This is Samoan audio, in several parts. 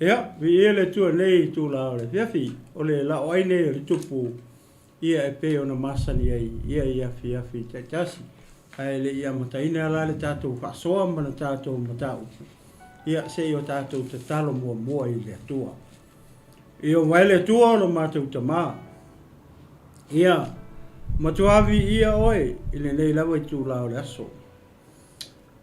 Ia, viia le Atua nei itula o le afiafi, o le laoai nei o le Tupu, ia e pei ona masani ai ia i afiafi taitasi. Ae le i amataina la le tatou faasoa ma le tatou mataupu, ia se i o tatou tatalo muamua i le Atua. Ia ova e le Atua o lo matou Tama, ia matua viia oe i lenei lava itula o le aso.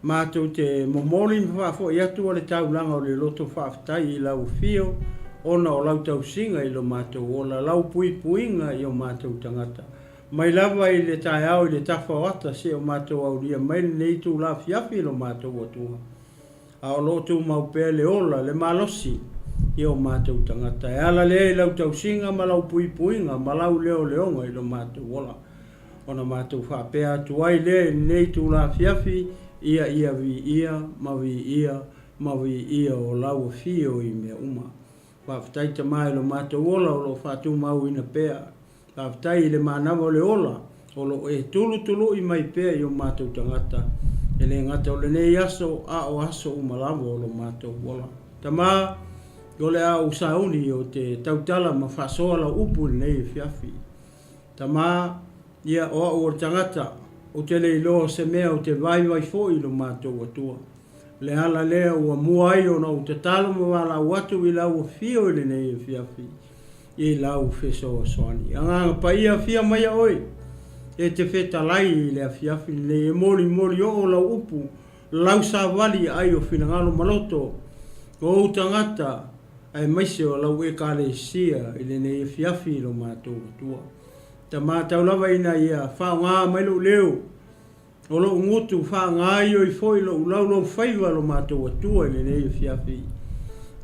Matou te momoli ma faafoi atu le taulaga o le loto faafetai i lau afio ona o lau tausiga i lo matou ola, lau puipuiga i o matou tagata. Mai lava i le taeao i le tafa o ata seia o matou aulia mai lenei itula afiafi i lo matou Atua. A o lo o tumau pea le ola, le malosi i o matou tagata. E ala lea i lau tausiga ma lau puipuiga ma lau leoleoga i lo matou ola. Ona matou faapea atu ai lea i lenei itula afiafi, Ia ia viia ma viia ma viia o lau afio i mea uma. Faafetai Tama i lo matou ola o lo o faatumauina pea. Faafetai i le manava o le ola o lo o e tulutulu'i mai pea i o matou tagata, e le gata o lenei aso a o aso uma lava o lo matou ola. Tama, o le a ou sauni ou te tautala ma faasoa lau upu i lenei afiafi. Tama, Ia, o au o le tagata, ou te le iloa o se mea ou te vaivai foi i lo matou Atua. O le ala lea ua mua ai ona ou tatalo ma valaau atu i lau afio i lenei afiafi, i lau fesoasoani. Agaga Paia, afia maia oe, e te fetalai i le afiafi lenei, e molimoli oo lau upu, lau savali ai o finagalo ma loto o ou tagata, aemaise o lau Ekalesia i lenei afiafi i lo matou Atua. Tama tau lava ina ia faaaoga mai lou leo, o lou gutu faagaoioi foi lou laulaufaiva lo matou Atua i lenei afiafi.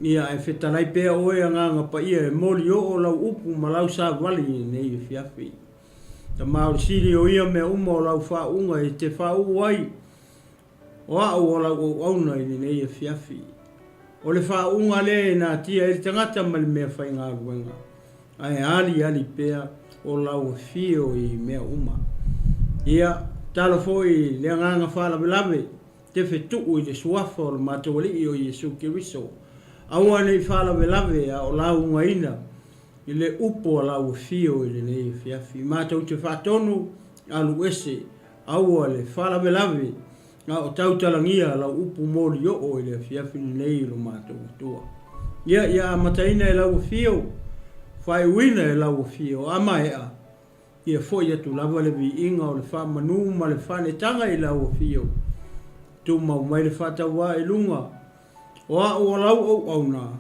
Ia ae fetalai pea oe Agaga Paia e moli oo lau upu ma lau savali i lenei afiafi. Tama o le sili o ia mea uma o lau faauuga e te faauu ai O au o lau auauna i lenei afiafi. O le faauuga lea e natia ai le tagata ma le meafaigaluega, ae aliali pea o lau afio i mea uma. Ia, tatalo foi i le agaga faalavelave, te fetuu i le suafa o lo matou Alii o Iesu Keriso. Aua ne i faalavelave a o laugaina i le upu a lau afio i lenei afiafi. Matou te faatonu, alu ese Aua le faalavelave a o tautalagia lau upu molioo i le afiafi lenei i lo matou Atua. Ia, ia amataina e lau afio, faaiuina e lau afio, a maea, ia foi atu lava le viiga o le faamanu ma le faanetaga i lau afio. Tumau mai le faatauvaa i luga o au o lau auauna,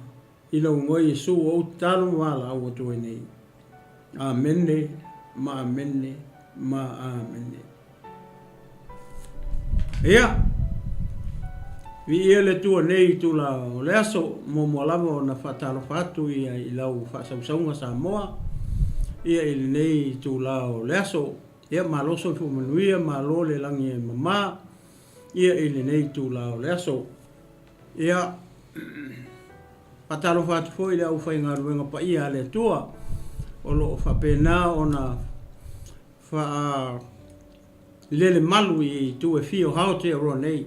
I lou igoa Iesu ou tatalo ma valaau atu ai nei. Amene ma amene ma amene. Ia, viia le Atua nei itula o le aso, muamua lava ona faatalofa atu ia i lau faasausauga Samoa, ia i lenei itula o le aso. Ia, malo soifua manuia, malo le lagi e mama, ia i lenei itula o le aso. Ia, faatalofa atu foi i le aufaigaluega paia a le Atua o lo o faapena ona faalele malu i itu e fia o Aotearoa nei,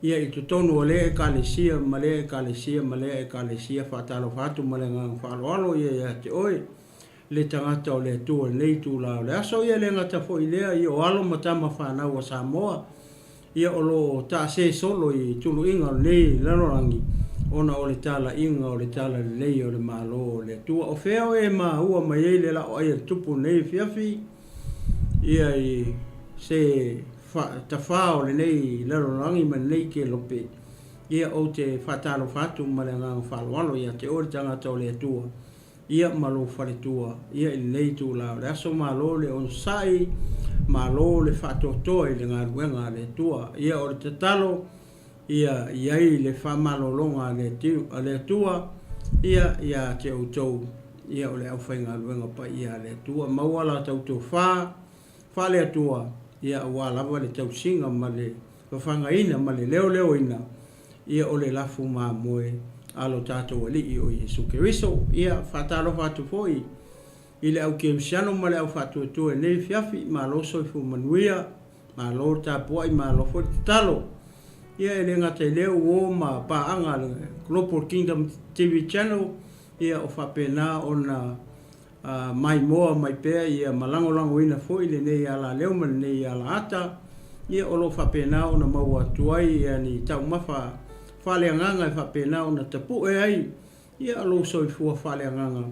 ia i totonu o lea Ekalesia ma lea Ekalesia ma lea Ekalesia. Faatalofa atu ma le agaga faaaloalo ia ia te oe le tagata o le Atua i lenei itula o le aso. Ia e le gata foi i lea, ia o alo ma tama fanau a Samoa, ia o lo o taase solo i tuluiga o lenei lalolagi ona o le talaiga o le talalelei o le Malo o le Atua. O fea o e maua mai ai le laoai a le Tupu i lenei afiafi? Ia i se tafā o lenei lalolagi ma lenei kelope, ia ou te faatalofa atu ma le agaga faaaloalo ia te oe le tagata o le Atua. Ia ma lou faletua, ia i lenei itula o le aso, malo le onosai, malo le faatoatoa i le galuega a le Atua. Ia o le tatalo, ia i ai le faamalologa a le Atua, ia ia te outou, ia o le aufaigaluega paia a le Atua. Maua la tou tofa faale-Atua, ia aua lava le tausiga ma le fafagaina ma le leoleoina Ia o le lafu mamoe a lo tatou Alii o Iesu Keriso. Ia, faatalofa atu foi i le au kerisiano ma le au faatuatua i lenei afiafi. Malo soifua manuia, malo le tapuai, malo foi le tatalo. Ia e le gata i lea uo ma paaga a le Global Kingdom TV Channel, ia o faapena ona maimoa mai pea ia ma lagolagoina foi lenei alaleo ma lenei alaata, ia o lo o faapena ona maua atu ai ia ni taumafa faaleagaga e faapena ona tapue ai ia lou soifua faaleagaga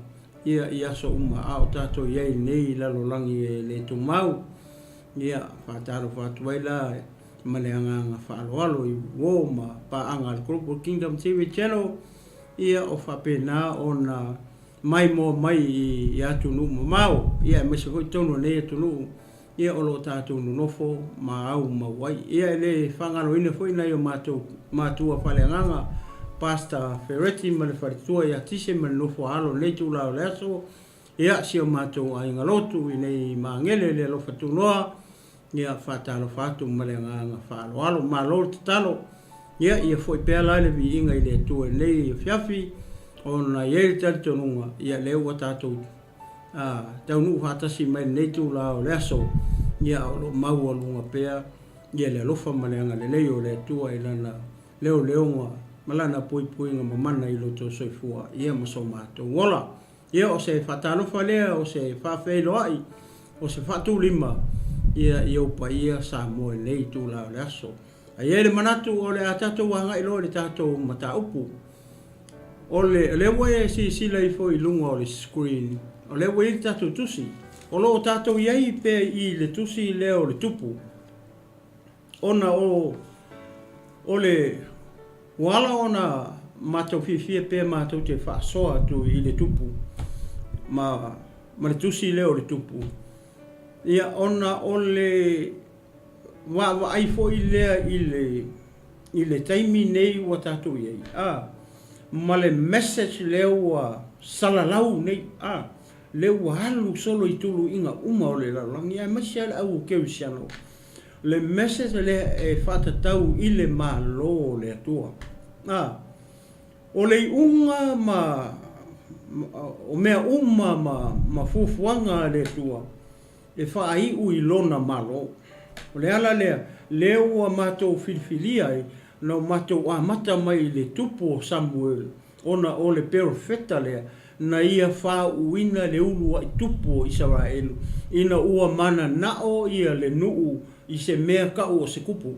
ia i aso uma a o tatou i ai nei i lalolagi e le tumau. Ia faatalofa atu ai la ma le agaga faaaloalo i uo ma paaga a le Global Kingdom TV Channel, ia o faapena ona maimoa mai i atunuu mamao, ia aemaise foi totonu o nei atunuu, ia o lo o tatou nonofo ma aumau ai. Ia e le faagaloina foi nai o matou matua faaleagaga, Pastor Fereti ma le faletua ia Tise ma le nofo a alo i lenei itula o le aso, ia si o matou aiga lotu i nei Magele i le alofa tunoa, Ia faatalofa atu ma le agaga faaaloalo. Malo le tatalo. Ia, ia foi pea la le viiga i le Atua i lenei afiafi, ona e i ai le talitonuga, ia lea ua tatou a, taunuu faatasi mai i lenei itula o le aso, ia o lo o maualuga pea ia le alofa ma le agalelei o le Atua i Lana leoleoga ma Lana puipuiga mamana i lo outou soifua, ia ma so matou ola. Ia, o se faatalofa lea, o se faafeiloai, o se faatulima, ia, i ou paia Samoa i lenei itula o le aso. A i ai le manatu o le a tatou agai loa i le tatou mataupu. O le, o lea ua e silasila ifo i luga o le screen, o lea ua i ai le tatou tusi. O lo o tatou i ai pea i le tusi lea o le Tupu. Ona o, o le, ua ala ona matou fiafia pea matou te faasoa atu i le Tupu ma, ma le tusi lea o le Tupu. Ia, ona o le vaavaai foi lea i le, i le taimi nei ua tatou i ai, a, ma le message lea ua salalau nei, a, lea ua alu solo i tuluiga uma o le lalolagi, aemaise lava le au kerisiano. Le message lea e faatatau i le Malo o le Atua. A, o le iuga ma, o mea uma ma, ma fuafuaga a le Atua e faaiu i Lona Malo. O le ala lea, lea ua matou filifilia ai na o matou amata mai i le tupu o Samuel, ona o le perofeta lea na ia faauuina le uluai tupu o Isaraelu, ina ua mananao ia le nuu i se mea kau o se kupu.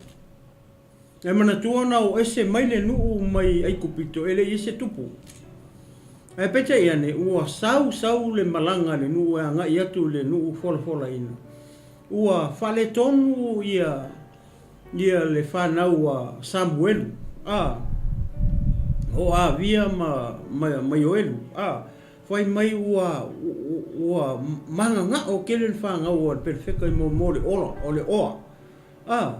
E manatua na o ese mai le nuu mai Aikupito e le i ai se tupu. Ae peitai ane, ua sau sau le malaga a le nuu e agai atu i le nuu folafolaina. Ua faaletonu ia ia le fanau a Samuelu, a, o Avia ma, ma, ma Ioelu, a, fai mai ua, ua magagao tele le fanau a le perofeta i mo, mo le ola, o le oa. A,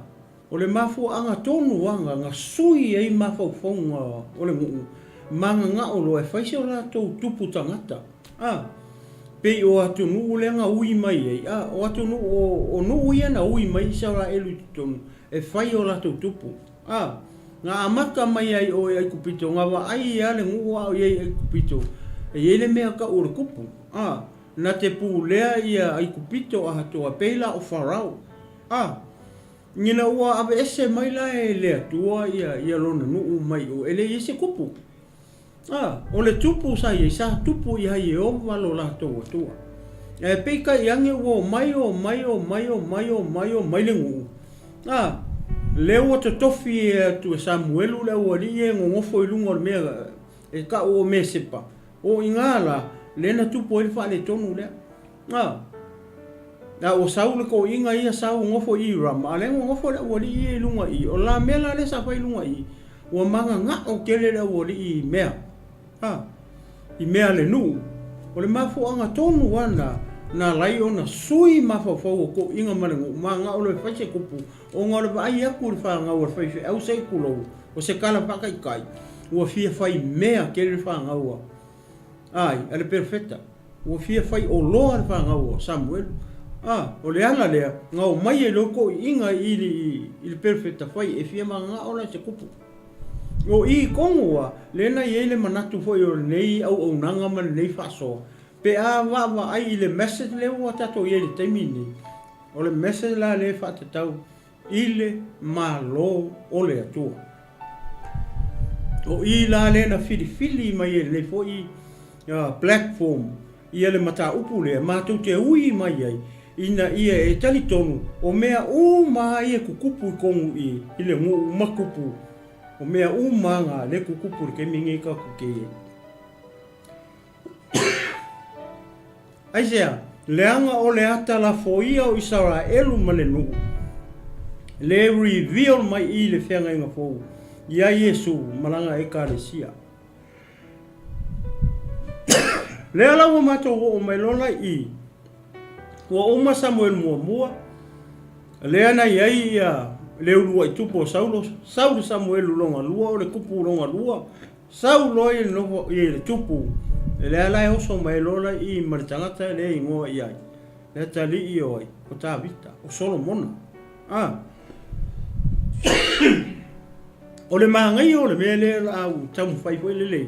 o le mafuaaga tonu aga na sui ai mafaufauga o le nuu, magagao loa e fai se o latou tupu tagata. A, pei o atunuu lea na ui mai ai, a, o atunuu, o, o nuu ia na ui mai Isaraelu i totonu, e fai o latou tupu. A, na amata mai ai o i Aikupito, na vaai a le nuu a o i ai i Aikupito, e i ai le mea tau o le kupu. A, na te pulea ia Aikupito atoa, pei la o Farao. A, ina ua aveese mai la e le Atua ia, ia lona nuu mai o, e le i ai se kupu. A, o le tupu sa i ai, sa tupu ia Ieova lo latou Atua. Ae peitai ane ua omai, omai, omai, omai, omai, omai le nuu. A, lea ua totofi atu e Samuelu le aualii e nonofo i luga o le mea e tau o Mesepa. O i ina la, lea na tupu ai le faaletonu lea. A, a ua sau le toeaina ia sau nofo i Rama, a o lea e nonofo le aualii ia i luga i i. O la mea la lea sa fai i luga i i, ua magagao tele le aualii i mea, a, i mea a le nuu. O le mafuaaga tonu lava lena na ala ai ona sui mafaufau o toeaiina ma le nuu, magagao loa e fai se kupu, ona o le vaai atu i le fanau a le faifeau se i tulou, o se tala faataitai, ua fia fai mea tele le fanau a. Ai, a le perofeta, ua fia fai oloa le fanau a Samuelu. A, o le ala lea, na omai ai loa toeaiina i le, i le perofeta fai e fia magagao la i se kupu. O i tonu a, lea na i ai le manatu foi o lenei auaunaga ma lenei faasoa, pe a vaavaai i le message lea ua tatou i ai i le taimi lenei, o le message la lea e faatatau i le Malo o le Atua. O i la lea na filifili mai ai lenei foi platform ia le mataupu lea matou te ui mai ai ina ia e talitonu o mea uma lava ia e tutupu i tonu i i le nuu ma tupu o mea uma lava na lea e tutupu i le taimi lenei tatou te i ai. Aisea? Leaga o le ata lafoia o Isaraelu ma le nuu, le reveal mai i le feagaiga fou ia Iesu ma lana Ekalesia. Lea la ua matou oo mai loa la i i, ua uma Samuelu muamua, lea na i ai ia le uluai tupu o Saulo, sau le Samuelu lona lua, o le tupu lona lua, Sau loa i le nofo i le tupu, lea la e oso mai loa la i ma le tagata lea e igoa i ai, le atalii o ai, o Tavita, o Solomona. A. O le manaia o le mea lea o le a ou taumafai foi lele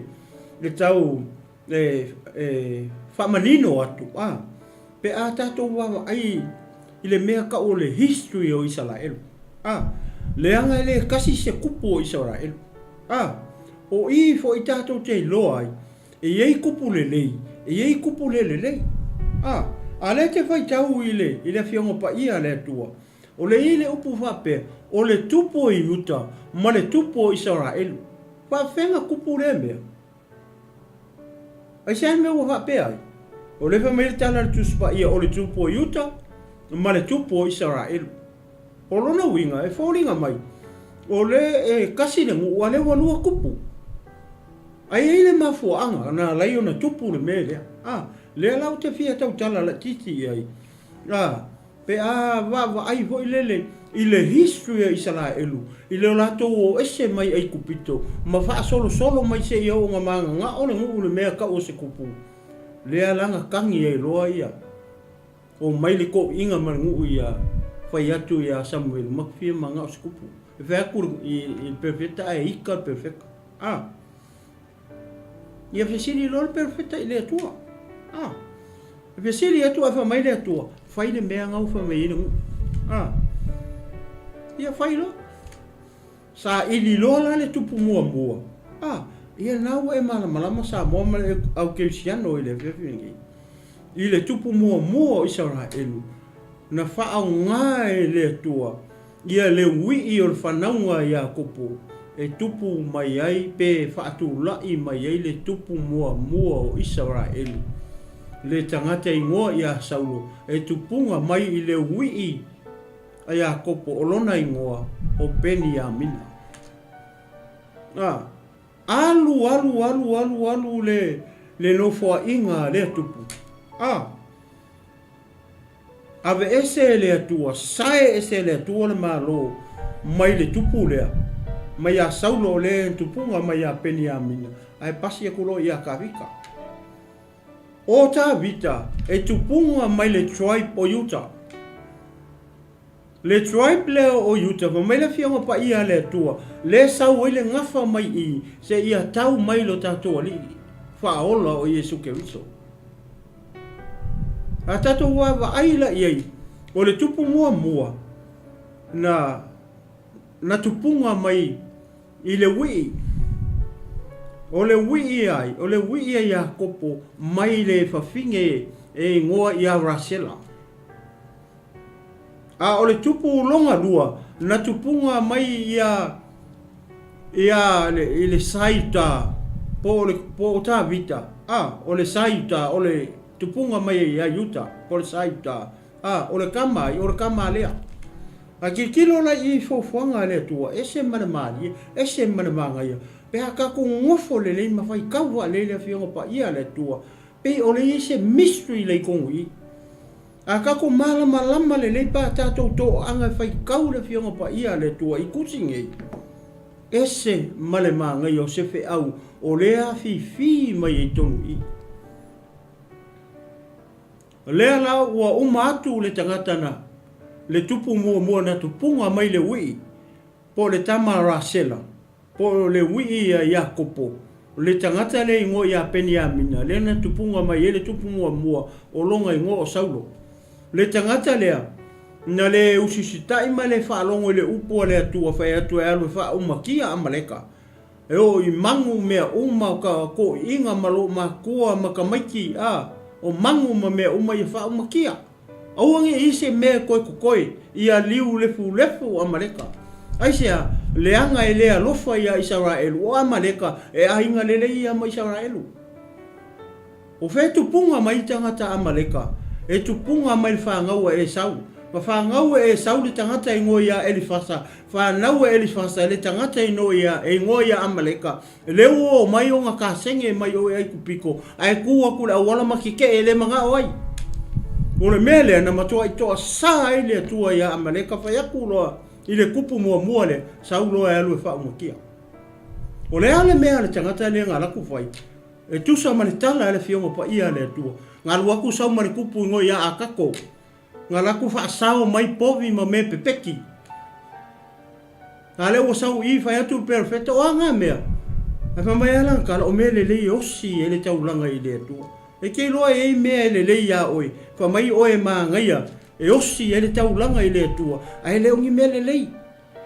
le tau e, e faamanino atu, a, pe a tatou vaavaai i le mea tau o le history o Isaraelu, a, leaga e le tasi se kupu o Isaraelu. A, o i foi tatou te iloa ai, e i ai kupu lelei, e i ai kupu le lelei. A, a lea e te faitau i le, i le Afioga Paia a le Atua, o le i ai le upu faapea, o le tupu o Iuta ma le tupu o Isaraelu. Faafefea na tupu lea mea? Aisea le mea ua faapea ai? O lea fai mai le tala a le Tusi Paia, o le tupu o Iuta ma le tupu o Isaraelu. O lona uiga, e foliga mai, o le e kasi le nuu, a lea ua lua tupu. Ae i ai le mafuaaga na ala ai ona tupu le mea lea. A, lea la ou te fia tautala laitiiti i ai. A, Pe a vaavaai foi lele i le history a Isaraelu i le latou o ese mai Aikupito ma faasolosolo mai seia oo na magagao le nuu i le mea tau o se kupu, lea la na tagi ai loa ia o mai le toiina ma le nuu ia fai atu ia Samuelu ma fia magao se kupu. E fai atu i le perofeta ae ika le perofeta. A. Ia fesili loa le perofeta i le Atua. A. E fesili atu ae fai mai le Atua, fai le mea na ua fai mai ai le nuu. A. Ia fai loa. Saili loa la le tupu muamua. A. Ia lena ua e malamalama Samoa ma le au kerisiano i le afiafi lenei. I le tupu muamua o Isaraelu, na faaaoga e le Atua Ia le uii o le fanauga a Iakopo e tupu mai ai pe faatulai mai ai le tupu muamua o Isaraelu, le tagata igoa ia Saulo e tupuga mai i le uii a Iakopo o lona igoa o Peniamina. A, alu, alu, alu, alu, alu le, le nofoaiga a lea tupu. A. Aveese e le Atua, sae ese e le Atua le malo mai le tupu lea, mai ia Saulo o le tupuga mai ia Peniamina, ae pasi atu loa ia Tavita. O Tavita e tupuga mai le tribe o Iuta. Le tribe lea o Iuta, fai mai le Afioga Paia a le Atua, lea e sau ai le gafa mai i, seia tau mai lo tatou Alii Faaola o Iesu Keriso. A tatou vaavaai la i ai, o le tupu muamua na, na tupuga mai i le uii, o le uii ai, o le uii a Iakopo mai le fafine e igoa ia Rasela. A o le tupu lona lua, na tupuga mai ia, ia le, i le Saiuta, po o le, po o Tavita, a, o le Saiuta, o le tupuga mai ia Iuta, po o le Saiuta, a, o le kama ai, o le kama a Lea. A tilotilo la i fuafuaga a le Atua, ese ma le malie, ese ma le manaia, pe a tatou nofo lelei ma faitau faalelei le Afioga Paia a le Atua, pei o le i ai se mystery la i totonu i i. A tatou malamalama lelei pe a tatou toaaga e faitau le Afioga Paia a le Atua i tusi nei, ese ma le manaia o se feau o lea afifi mai ai tonu i. O lea la ua uma atu le tagata na le tupu muamua na tupuga mai le uii po o le tama a Rasela, po o le uii a Iakopo, le tagata lea igoa ia Peniamina, lea na tupuga mai ai le tupu muamua o lona igoa o Saulo. Le tagata lea, na le usiusitai ma le faalogo i le upu a le Atua fai atu e alu e faaumakia Amaleka. E oo i magu mea uma o ka toʻiiga ma lou makua ma tamaiti, a, o magu ma mea uma ia faaumakia. Aua ne i se mea e toe totoe ia liu lefulefu o Amaleka. Aisea, leaga e le alofa iā Isaraelu, o Amaleka e aiga lelei ia ma Isaraelu. O fea e tupuga mai tagata Amaleka? E tupuga mai le fanau a Esau. Na fanau e Esau le tagata igoa ia Elifasa, fanau e Elifasa le tagata inoa ia, e igoa ia Amaleka. Lea ua oo mai ona kasege mai o e Aikupito, ae tu atu i le auala ma kekeʻe e le manao ai. O le mea lea na matuai toasa ai le Atua ia Amaleka fai atu loa i le kupu muamua lea, sau loa e alu e faaumakia. O le a le mea a le tagata lea na alu atu fai? E tusa ma le tala a le Afioga Paia a le Atua, na alu atu sau ma le kupu igoa ia Akako, na alu atu faasao mai povi ma mea pepeki. A lea ua sau i i fai atu le perofeta, o a ngā mea? Ae fai mai a lana tala, o mea lelei e osi ai le taulaga i le Atua. E te iloa e i ai mea e lelei iā oe, fai mai oe e manaia e osi ai le taulaga i le Atua, ae le o ni mea lelei.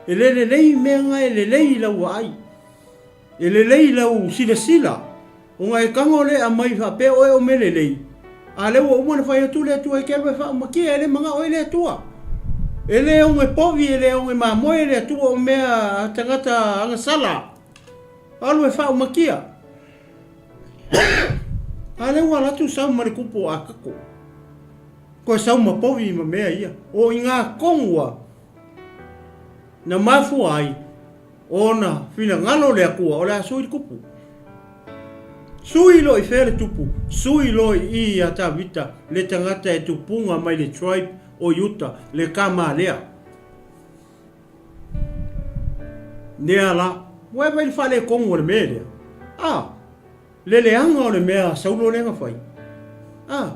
E le lelei mea nga e lelei i lau vaai. E lelei lau silasila, ona e tago le aumai faapea oe o mea lelei, a lea ua uma ona fai atu le Atua e te alu e faaumatia, e le manao ai le Atua. E le oge povi, e le oge mamoe le Atua o mea a tagata agasala. Alu e faaumatia. A lea ua alu atu sau ma le kupu o Akako. Koe sau ma povi ma mea ia. O i ngā tonu a na mafua ai Ona finagalo le Atua o le a sui le tupu. Sui loa i fea le tupu? Sui loa i i ia Tavita, le tagata e tupuga mai le tribe o Iuta, le tama lea. Nea la, ua e vai le faaletonu o le mea lea? A, le leaga o le mea a Saulo lea na fai. A,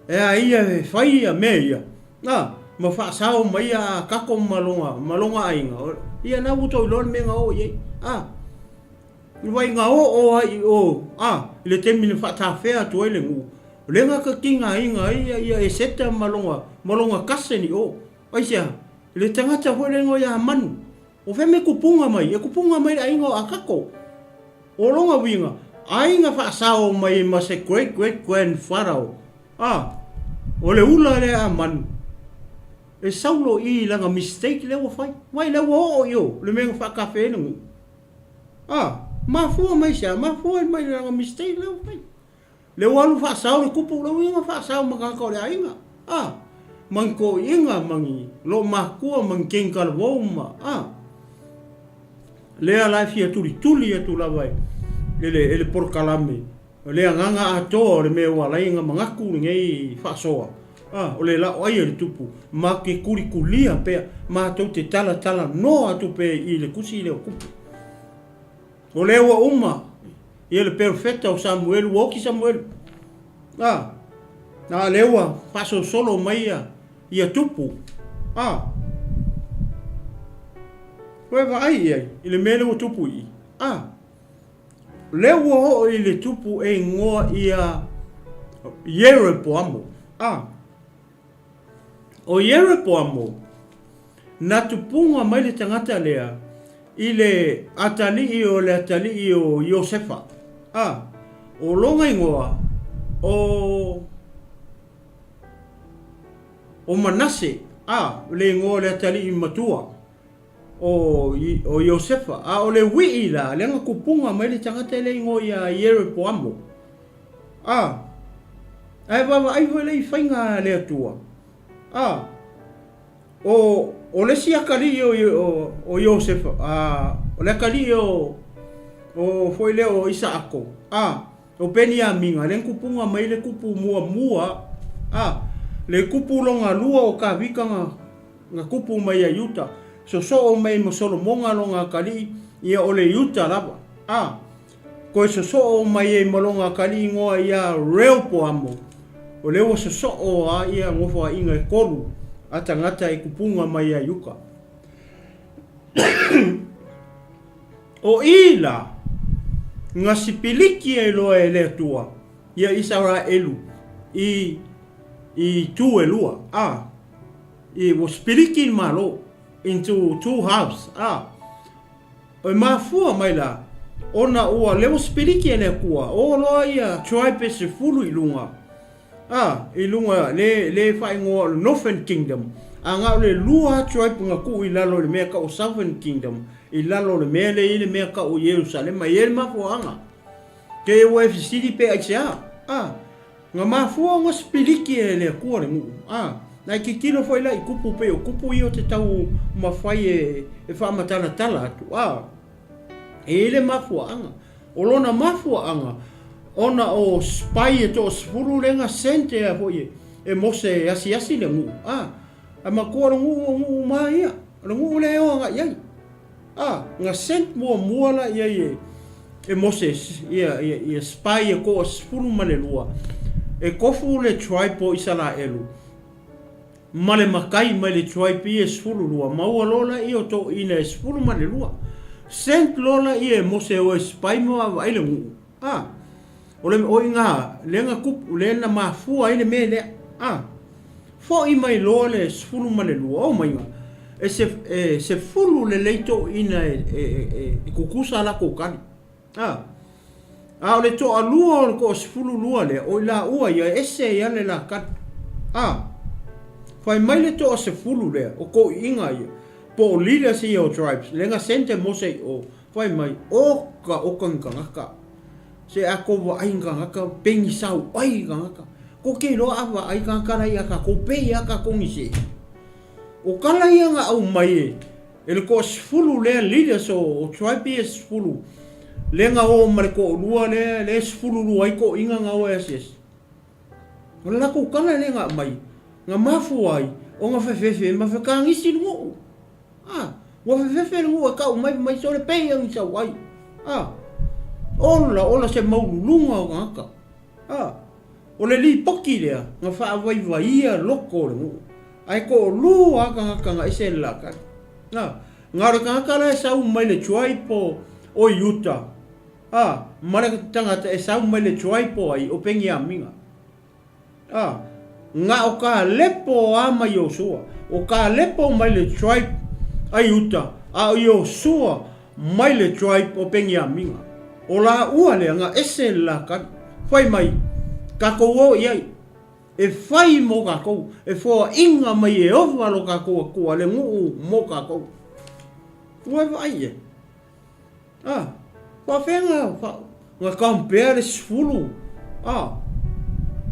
e a ia e fai ia mea ia, A, ma faasao mai ia Kako ma lona, ma lona aiga, ia na ua tou iloa le mea na oo i ai. A, wai na oo ai i o, a, i le taimi na faatafea atu ai le nuu, o lea na tatigaina ai ia, ia Eseta ma lona, ma lona cousin i o. Aisea? Le tagata foi lea igoa ia Hamanu. O fea mea kupuga mai? E kupuga mai le aiga o Akako. O lona uiga, aiga faasao mai ma se great great grandfather o, a, o le ula lea a Manu. E saulo i lana mistake lea ua fai. Wai lea ua oo i o le mea na faakafe ai le nuu. A, mafua mai se a? Mafua mai lana mistake lea ua fai. Lea ua alu faasao le kupu, lea ua iga faasao ma tagata o le aiga. A, ma ni toeaiina, ma ni loomatua, ma ni teine-talavou ma, a. Lea la e fia tulituli atu lava e, e le, e le polokalame, o le agaga atoa o le mea ua ala ai ona manatu lenei faasoa, a, o le laoai e le tupu, ma te tulitulia pea, matou te talatalanoa atu pea i le tusi lea o Tupu. O lea ua uma ia le perofeta o Samuelu, ua oti Samuelu. A, a lea ua faasolosolo mai ia, ia tupu. A, koe vaai i ai, i le mea lea ua tupu i i. A, lea ua oo i le tupu e igoa ia Ieropoamo. A, O Ieropoamo, na tupuga mai le tagata lea i le atalii o le atalii o Iosefa, a, o lona igoa o, o Manase, a, le igoa o le atalii matua o, o Iosefa. A o le wii la, lea na tupuga mai le tagata lea igoa ia Ieropoamo. A, ae vaavaai foi lea i faiga a le Atua. A, o, o le isi atalii o, o, o Iosefa, a, o le atalii o, o foi lea o Isaako, a, o Peniamina, lea na tupuga mai le tupu muamua, a, le tupu lona lua o Tavita na, na tupu mai ia Iuta, sosoo mai ma Solomona lona atalii, ia o le Iuta lava, a, Toe sosoo mai ai ma lona atalii igoa ia Reopoamo, o lea ua sosoo a ia nofoaiga e kolu a tagata e kupuga mai ia Iuta. O i la, na sipiliki ai loa e le Atua ia Isaraelu i i itu e lua, a, i ua sipiliki le Malo into two halves, a, E mafua mai la Ona ua lea ua sipiliki e le Atua, o loa ia tribe e sefulu i luga, a, i luga le, le faaigoa o le Northern Kingdom, a na o le lua lava tribe na tuu i lalo i le mea tau o Southern Kingdom, i lalo o le mea lea e i ai le mea tau o Ierusalema, e i ai le mafuaaga. Ke ua e fesili pe aisea? A, na mafua ona sipiliki e le Atua le nuu. A, na e tilotilo foi la i kupu pei o kupu ia o te tau mafai e, e faamatalatala atu. A, e i ai le mafuaaga. O lona mafuaaga, ona o spy e toasefulu lea na sent ea foi e Mose e asiasi le nuu. A, ae matua o le nuu o nuu uma ia. O le nuu lea e o agai i ai. A, na sent muamua la i ai e Moses ia, ia, ia spy e 12, e kofu le tribe o Isaraelu ma le makai mai le tribe ia e 12, maua loa laia o toeaiina e 12. Sent loa laia e Mose e o e spy ma vaavaai le nuu. A, o le, o i ina lea na tupu, lea na mafua ai le mea lea. A, foi mai loa le 12, o maiga, e se, e sefulu lelei toeaiina e, e, e, e tutusa a latou tali. A, a o le toalua o le toasefululua lea, o i laua ia, e ese ai lava le la tali. A, fai mai le toasefulu lea, o toeaiina ia, po o leaders ia o tribes, lea na send e Mose i o, Fai mai, Oka, oka ni tagata. Se a kou vaai ni tagata, pei ni sau ai ni tagata. Ko ke loa a vaai tagata la ia kakou, pei a kakou ni se. O kala ia nga au mai e, e le toasefulu lea leaders o, o tribe ia e sefulu, lea na o ma le toalua lea, lea e sefululua ai toeaiina na o e asiasi. O le latou kala lea na aumai, na mafua ai ona fefefe ma fekagisi le nuu. A, ua fefefe le nuu e kau mai mai sole pei agi sau ai. A, ola, ola se maululuga o tagata. A, o le lipoti lea na faavaivaia loko o le nuu, ae toalua lava tagata na ese le latali. A, na o le tagata la e sau mai le tribe o, o Iuta, a, ma le tagata e sau mai le tribe o ai, o Peniamina. A, na o Kalepo a ma Iosua. O Kalepo mai le tribe a Iuta, a o Iosua mai le tribe o Peniamina. O laua lea na ese le la kali. Fai mai, Kakou o i ai, e fai mo kakou, e foaiga mai Ieova lo kakou Akua le nuu mo kakou. Ua e vaai e. A, faafefea na, na compare le sefulu, a,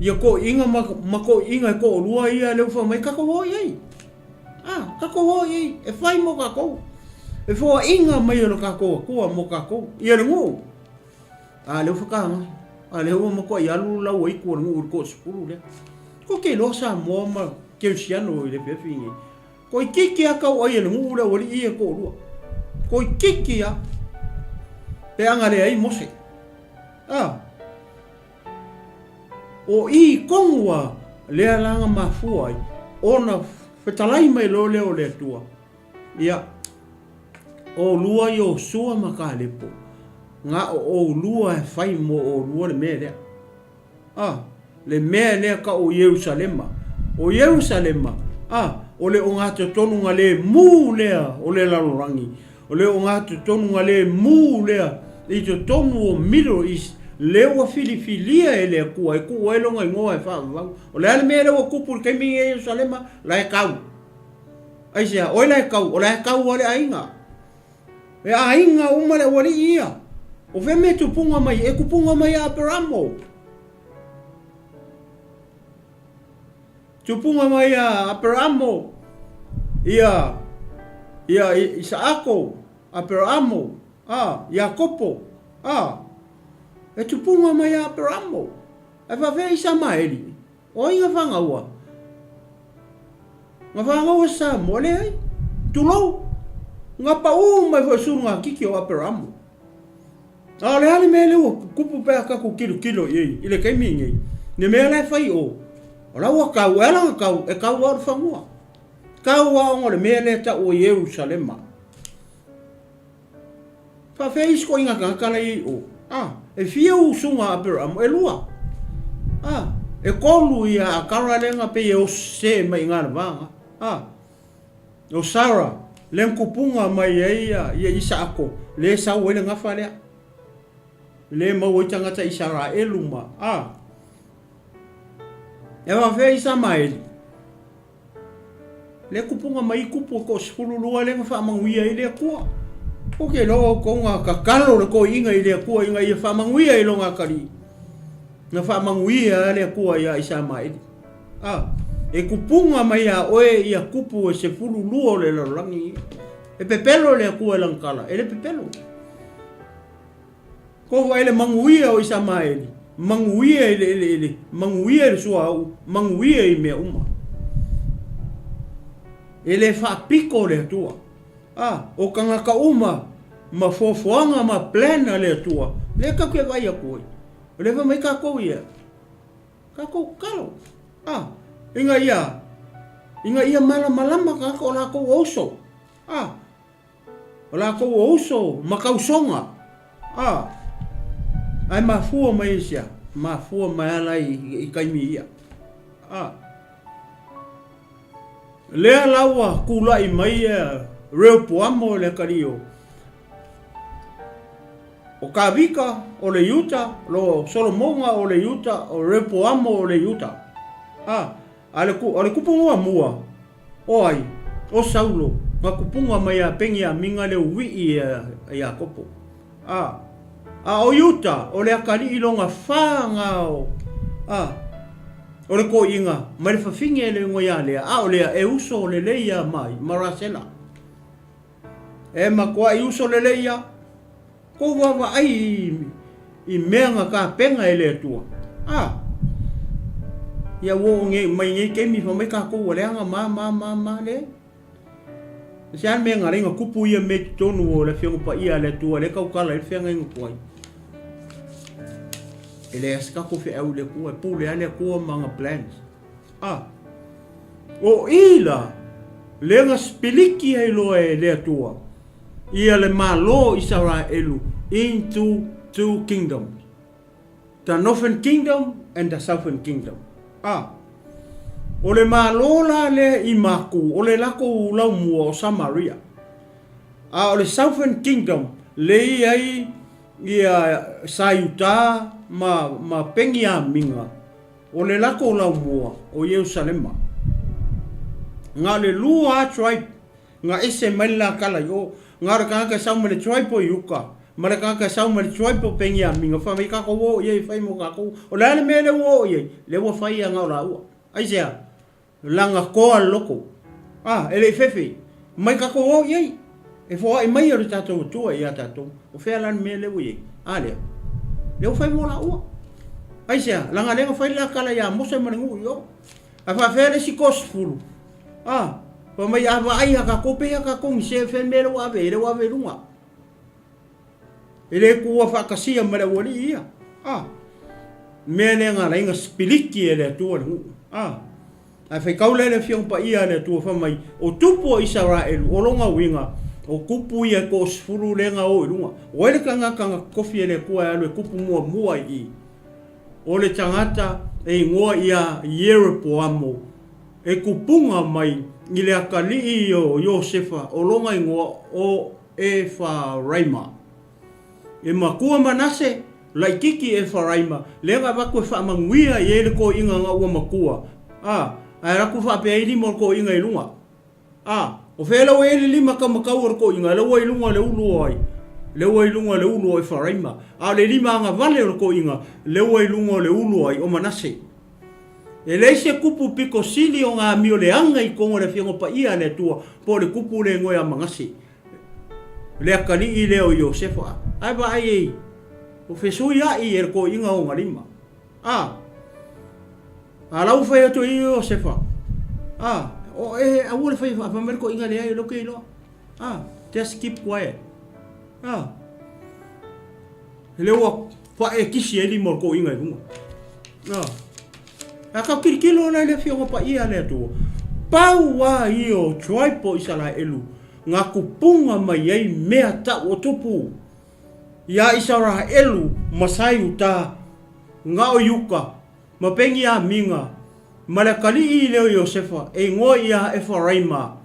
ia toeaiina ma, ma toeaiina e toalua ia lea ua fai mai, tatou o i ai. A, tatou o i ai, e fai mo tatou. E foaiina mai e lo tatou Atua mo tatou, ia le nuu. A, lea ua whakaanga. A, lea ua matuai alu lau aitu o le nuu i le toasefulu lea. Ko te iloa Samoa ma Kerisiano i le afiafi nei. Toeitiiti lava tau ai e le nuu le aualii ia e toalua. Toeitiiti lava. Pe a na leai Mose. A. O i tonu lava lea la na mafua ai ona fetalai mai loa lea o le Atua. Ia, oulua Iosua ma Kalepo, na o oulua e fai mo oulua le mea lea. A, le mea lea ka o Ierusalema. O Ierusalema, a, o le ogatotonu lemu lea o le lalolagi, o le ogatotonu lemu lea i totonu o Middle East, lea ua filifilia e le Atua e tuu ai lona igoa e faavavau. O le a le mea lea ua tupu i le taimi lenei i Ierusalema? La e kau. Aisea? O ai la e kau? O la e kau lava le aiga. E aiga uma le aualii ia. O fea mea e tupuga mai? E tupuga mai ia Aperamo. Tupuga mai ia Aperamo, ia, ia Isaako, Aperamo, a, Iakopo, a. E tupuga mai ia Aperamo. Ae faafefea Isamaeli? O ai na fangaua? Na fangaua Samoa, leai. Tulou. Na pau mai foi sulu nga kiki o Aperamo. A o le a le mea lea ua kupu pe a tatou tilotilo i ai i le taimi lenei, le mea la e fai o, o la ua kau, e ala ona kau, e kau lava o le fanua. Kau lava ona o le mea lea e tau o Ierusalema. Faafefea isi koiga tagata la i ai o? A, e fia usuga a Aperamo? E lua. A, e kolu ia Akara lea na pei e oso sese mai i na le va na. A, o Sara, lea na tupuga mai ai ia, ia Isaako, lea e sau ai le gafa lea. Le maua ai tagata Isaraelu ma, a. E faafefea Isamaeli? Le kupuga mai i kupu e ko 12 lea na faamanuia ai le Atua. Ou te iloa outou na tatalo le toeaina i le Atua ina ia faamanuia i lona atalii. Na faamanuia lava le Atua ia Isamaeli. A, e kupuga mai ia oe ia kupu e 12 o le lalolagi. E pepelo le Atua i lana tala, e le pepelo. Kou vaai le manuia o Isamaeli, manuia i le eleele, manuia i le suauu, manuia i mea uma. E le faapito le Atua. A, o tagata uma ma fuafuaga ma plan a le Atua, lea tatou te vaai atu ai. O lea fai mai tatou ia, tatou tatalo, a, ina ia, ina ia malamalama tagata o latou o uso. A, O latou o uso ma tausoga, a, ae mafua mai i sea? Mafua mai ala i taimi ia. A. Lea la ua tulai mai ia Reopoamo le atalii o o Kavika o le Iuta, lo Solomona o le Iuta, o Reopoamo o le Iuta. A, a le, o le kupu muamua, O ai? O Saulo, nga kupunga mai a Peniamina le ui'i e a Iakopo. A, a o Iuta, o le atalii lona fa nga o, a, o le toeaina, mai le fafine e le igoa ia Lea, a o Lea e uso lelei ia mai ma Rasela. E matuai uso lelei ia. Kou vaavaai i mea na tapena e le Atua. A! Ia ua oo nei, mai nei taimi fai mai tatou ua leaga ma, ma, ma, ma, leai. E se a le mea na alai na tupu ia mea i totonu o le Afioga Paia a le Atua lea e tautala ai le feagaiga tuai. E leai se tatou feau i le Atua, e pule lava le Atua ma ana plans. A! O i la, lea na sipiliki ai loa e le Atua ia le Malo o Isaraelu into two kingdoms, the Northern Kingdom and the Southern Kingdom. A! O le Malo la lea i maku, o le lakou laumua o Samaria. A o le Southern Kingdom le i ai ia sa Iuta ma, ma Peniamina, O le latou laumua o Ierusalema. Na o le lua a tribe na ese mai le lakala i o, na o le tagata e sau mai le tribe o Iuta ma le tagata e sau mai le tribe o Peniamina, fai mai tatou o i ai e fai mo tatou. O le a le mea lea ua oo i ai? Lea ua fai ia na o laua. Aisea? Lana toa le loto. A, e le i fefe. Mai tatou o i ai. E foai mai o le tatou Atua ia tatou. O fea la le mea lea ua i ai? A lea. Lea ua fai mo laua. Aisea? Leaga lea na fai le la tala ia Mose ma le nuu i o. Ae faafefea le isi 30? A, fai mai a vaai ia tatou pei a tatou ni se fea le mea lea ua ave ai, lea ua ave i luga. E le tuua faatasia ma le aualii ia. A. Mea lea na ala ai na sipiliki e le Atua le nuu. A. Ae faitau lea i le Afioga Paia a le Atua fai mai, o tupu o Isaraelu, o lona uiga, o tupu ia e toasefulu lea na o i luga. O ai le tagata na totofi e le Atua e alu e tupu muamua i i? O le tagata e igoa ia Ieropoamo, e tupuga mai i le atalii o Iosefa, o lona igoa o Efaraima. E matua Manase, laititi Efaraima, lea na avatu e faamanuia i ai le toeaina na ua matua, a, ae alu atu faapea ai lima o le toeaina i luga. A, o fea la ua i ai le lima taumatau o le toeaina? Lea ua i luga o le ulu o ai? Lea ua i luga o le ulu o Efaraima. A o le lima agavale o le toeaina, lea ua i luga o le ulu o ai? O Manase. E leai se kupu pito sili ona amio leaga i totonu o le Afioga Paia a le Atua po o le kupu le igoa ia Manase. Le atalii lea o Iosefa, ae vaai ei, o fesuiaʻi e le toeaina ona lima. A, a la ua fai atu e Iosefa, a, o e aua le fai fai mai le toeaina leai, o lea ou te iloa. A, just keep quiet. A, lea ua faaekisi ai lima o le toeaina i luga. A, a tau tilotilo la i le Afioga Paia a le Atua, pau lava ia o tribe o Isaraelu na tupuga mai ai mea tau o tupu iā Isaraelu ma sa Iuta, na o Iuta, ma Peniamina, ma le atalii lea o Iosefa, e igoa ia Efaraima.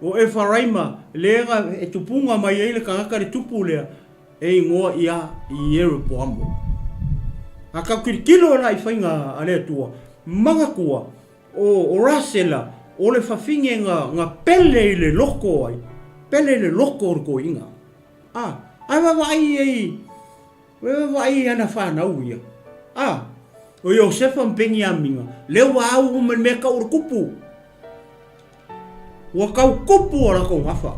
O Efaraima, lea na e tupuga mai ai le tagata le tupu lea. e igoa ia Ieropoamo. A kau tilotilo la i faiga a le Atua, manatua o Rasela o le fafine nga pele i le loko ai, pele i le loko o le toeaina. A, ae vaavaai ai, vaavaai i ana fanau ia. A, o Iosefa ma Peniamina, lea ua au uma i le mea tau o le kupu. Ua tau kupu o latou gafa.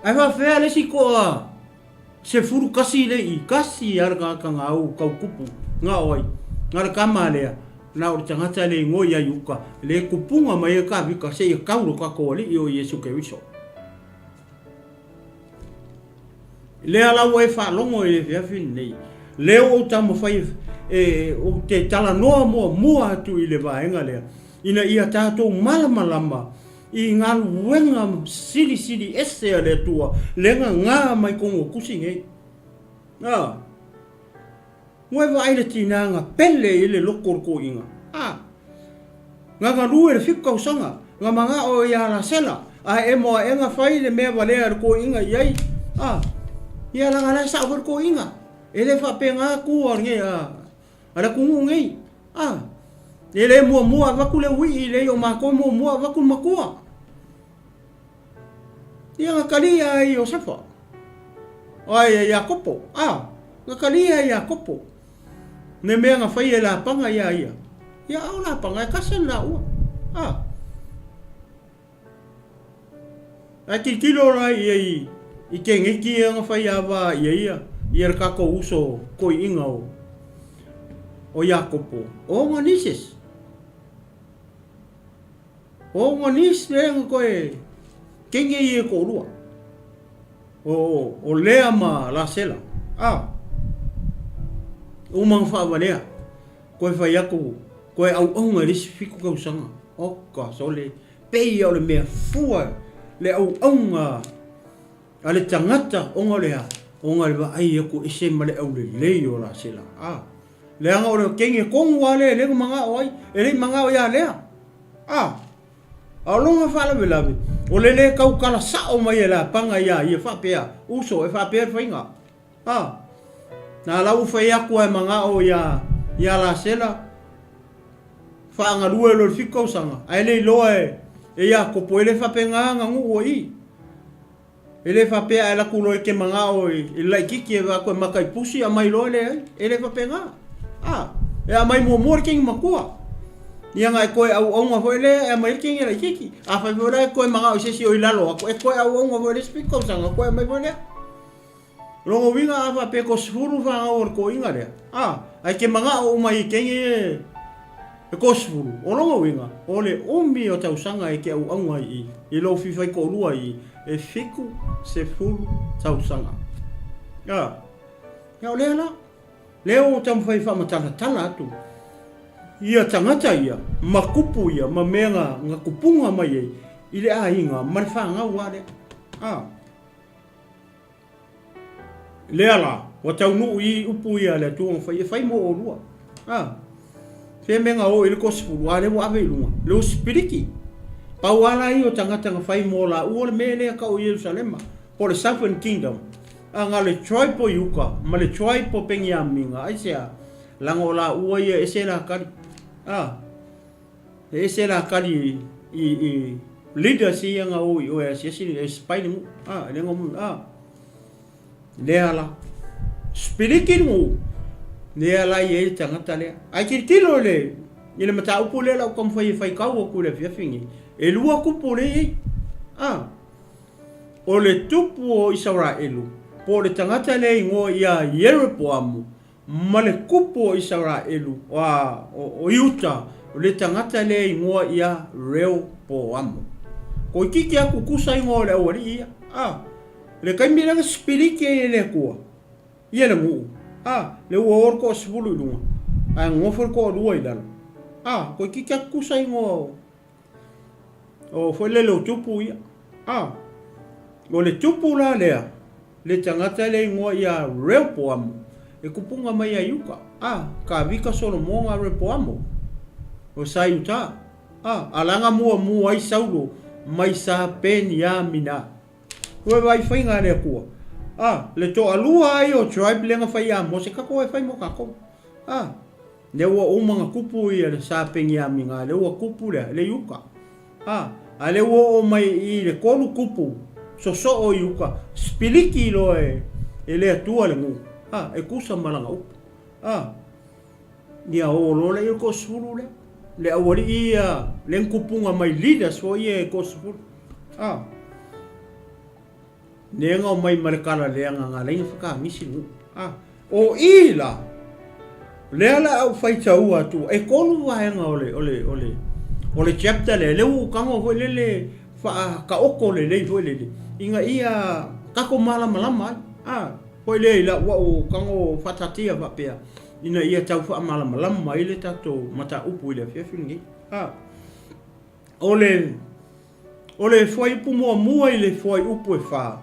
Ae faafefea le isi toa 11 le i kasi a le tagata na au tau kupu na o ai na le tama lea na o le tagata le igoa ia Iuta le kupuga mai e Tavita seia tau lo tatou Alii o Iesu Keriso. Lea la ua e faalogo i le afiafi lenei, lea ua ou taumafai e ou te talanoa muamua atu i le vaega lea, ina ia tatou malamalama i galuega silisili ese a le Atua lea na na mai totonu o tusi nei. A. Ua e vaai i le tina na pele i le loto o le toeaina? A. Na galue i le fitu tausaga, na manao ia Lasela, ae emo ae na fai le mea valea a le toeaina i ai. A. Ia leaga la e sao foi le toeaina. E le faapena tu a le, a le atunuu nei. A. E le muamua avatu le uii, leai o matou e muamua avatu le matua. Ia na talia ai Iosefa, ai e Iakopo, a, na talia e Iakopo le mea na fai e Lapana iā ia. Ia a o Lapana e tasi le laua, a. Ae tilotilo la i ai i keneti ia na fai ava ia ia, ia le tatou uso toeaina o, o Iakopo, o ona nieces. O ua nisi lea na toe kenge ia e toalua, o Lea ma Lasela, a, uma na faavalea, toe fai atu, toe auauna i le isi fitu tausaga. Oka sole, pei lava o le mea fua le auauna a le tagata ona o le a? Ona o le vaai atu ese ma le aulelei o Lasela, a. Leaga o le kenge tonu lava lea e le na manao ai, e le i manao ia Lea. A, a o lona faalavelave, o le le tautala sao mai e Lapana iā ia faapea, Uso, e faapea le faiga. A, na la ua fai atu a e manao iā, iā Lasela, faagalue loa i le fitu tausaga, ae le iloa e, e Iakopo, e le faapena na nuu ai i. E le faapea a alu atu loa e te manao i le laititi e avatu e maka i pusi aumai loa leai. E le faapena. A, e aumai muamua le teine matua. Ia na e toe auauna foi lea e aumai ai le teine laititi. Afai foi la e toe manao i se isi o i lalo atu, e toe auauna foi i le isi fitu tausaga toe aumai foi lea. O lona uiga a faapea e toasefulu fanau a le toeaina lea, a, ae te manao uma i teine ia e toasefulu, o lona uiga, o le umi o tausaga e te auauna ai i, i lou fifaitoalua i, e 70 tausaga. A, ia o lea la, lea ua taumafai e faamatalatala atu ia tagata ia, ma kupu ia, ma mea na, na tupuga mai ai i le aiga ma le fanau lava lea. A. Lea la, ua taunuu i upu ia a le Atua na fai, e fai mo olua. A, fea mea na o i le 20, a lea ua ave i luga, le Usipiriki. Pau a la ia o tagata na fai mo laua le mea lea tau o Ierusalema, po o le Southern Kingdom. A na o le tribe o Iuta ma le tribe o Peniamina, aisea? Leaga o laua ia e ese la kali. A. E ese la kali i, i leaders ia nga o i oe asiasi e spy le nuu. A, le ngo mu, a. Lea la. Spiriki le nuu. Lea la i e tangata lea. Ai tilotilo le, i le mataupu lea lau taumafai e faitau atu i le afiafi nei. E lua kupu lea e i ai. A. O le tupu o Isaraelu, po o le tagata lea e igoa ia Ieropoamu, Ma le kupu o Isaraelu, a, o Iuta, o le tagata lea e igoa ia Reopoamo. Toeitiiti lava tutusa igoa o le aualii ia. A, le taimi lea na sipiliki ai e le Atua ia le nuu, a, lea ua o le toasefulu i luga, ae nonofo le toalua i lalo. A, toeitiiti lava tutusa igoa o O foi lele o tupu ia. A, o le tupu la lea, le tagata lea igoa ia Reopoamo, e kupuga mai ia Iuta. A, Kavika Solomoga Repoamo, o sa Iuta. A, alaga muamua ai Saulo mai sa Peniamina. Ua vaai faiga a le Atua. A, le toalua lava ia o tribe lea na fai ia Mose, tatou e fai mo tatou. A, lea ua uma ona tupu ia le sa Peniamina, lea ua tupu le, le Iuta. A, a lea ua oo mai i le tolu tupu sosoo i uta, sipiliki loa e, e le Atua le nuu, a, e tusa ma lana upu. A, ia oo loa lea i le toasefulu lea, le aualii ia, lea na tupuga mai leaders foi ia e toasefulu. A, lea na omai ma le tala leaga na ala ai ona fakaagisi le nuu. A, o i la, lea la a ou faitaua atu, e tolu vaega o le, o le, o le, o le chapter lea, lea ua ou tago foi lele faataoto lelei foi lele, ina ia tatou malamalama ai. A, foi lea i lau au tago faataatia faapea, ina ia tau faamalamalama ai le tatou mataupu i le afiafi lenei. A, o le, O le fuaiupu muamua i le fuaiupu e fa,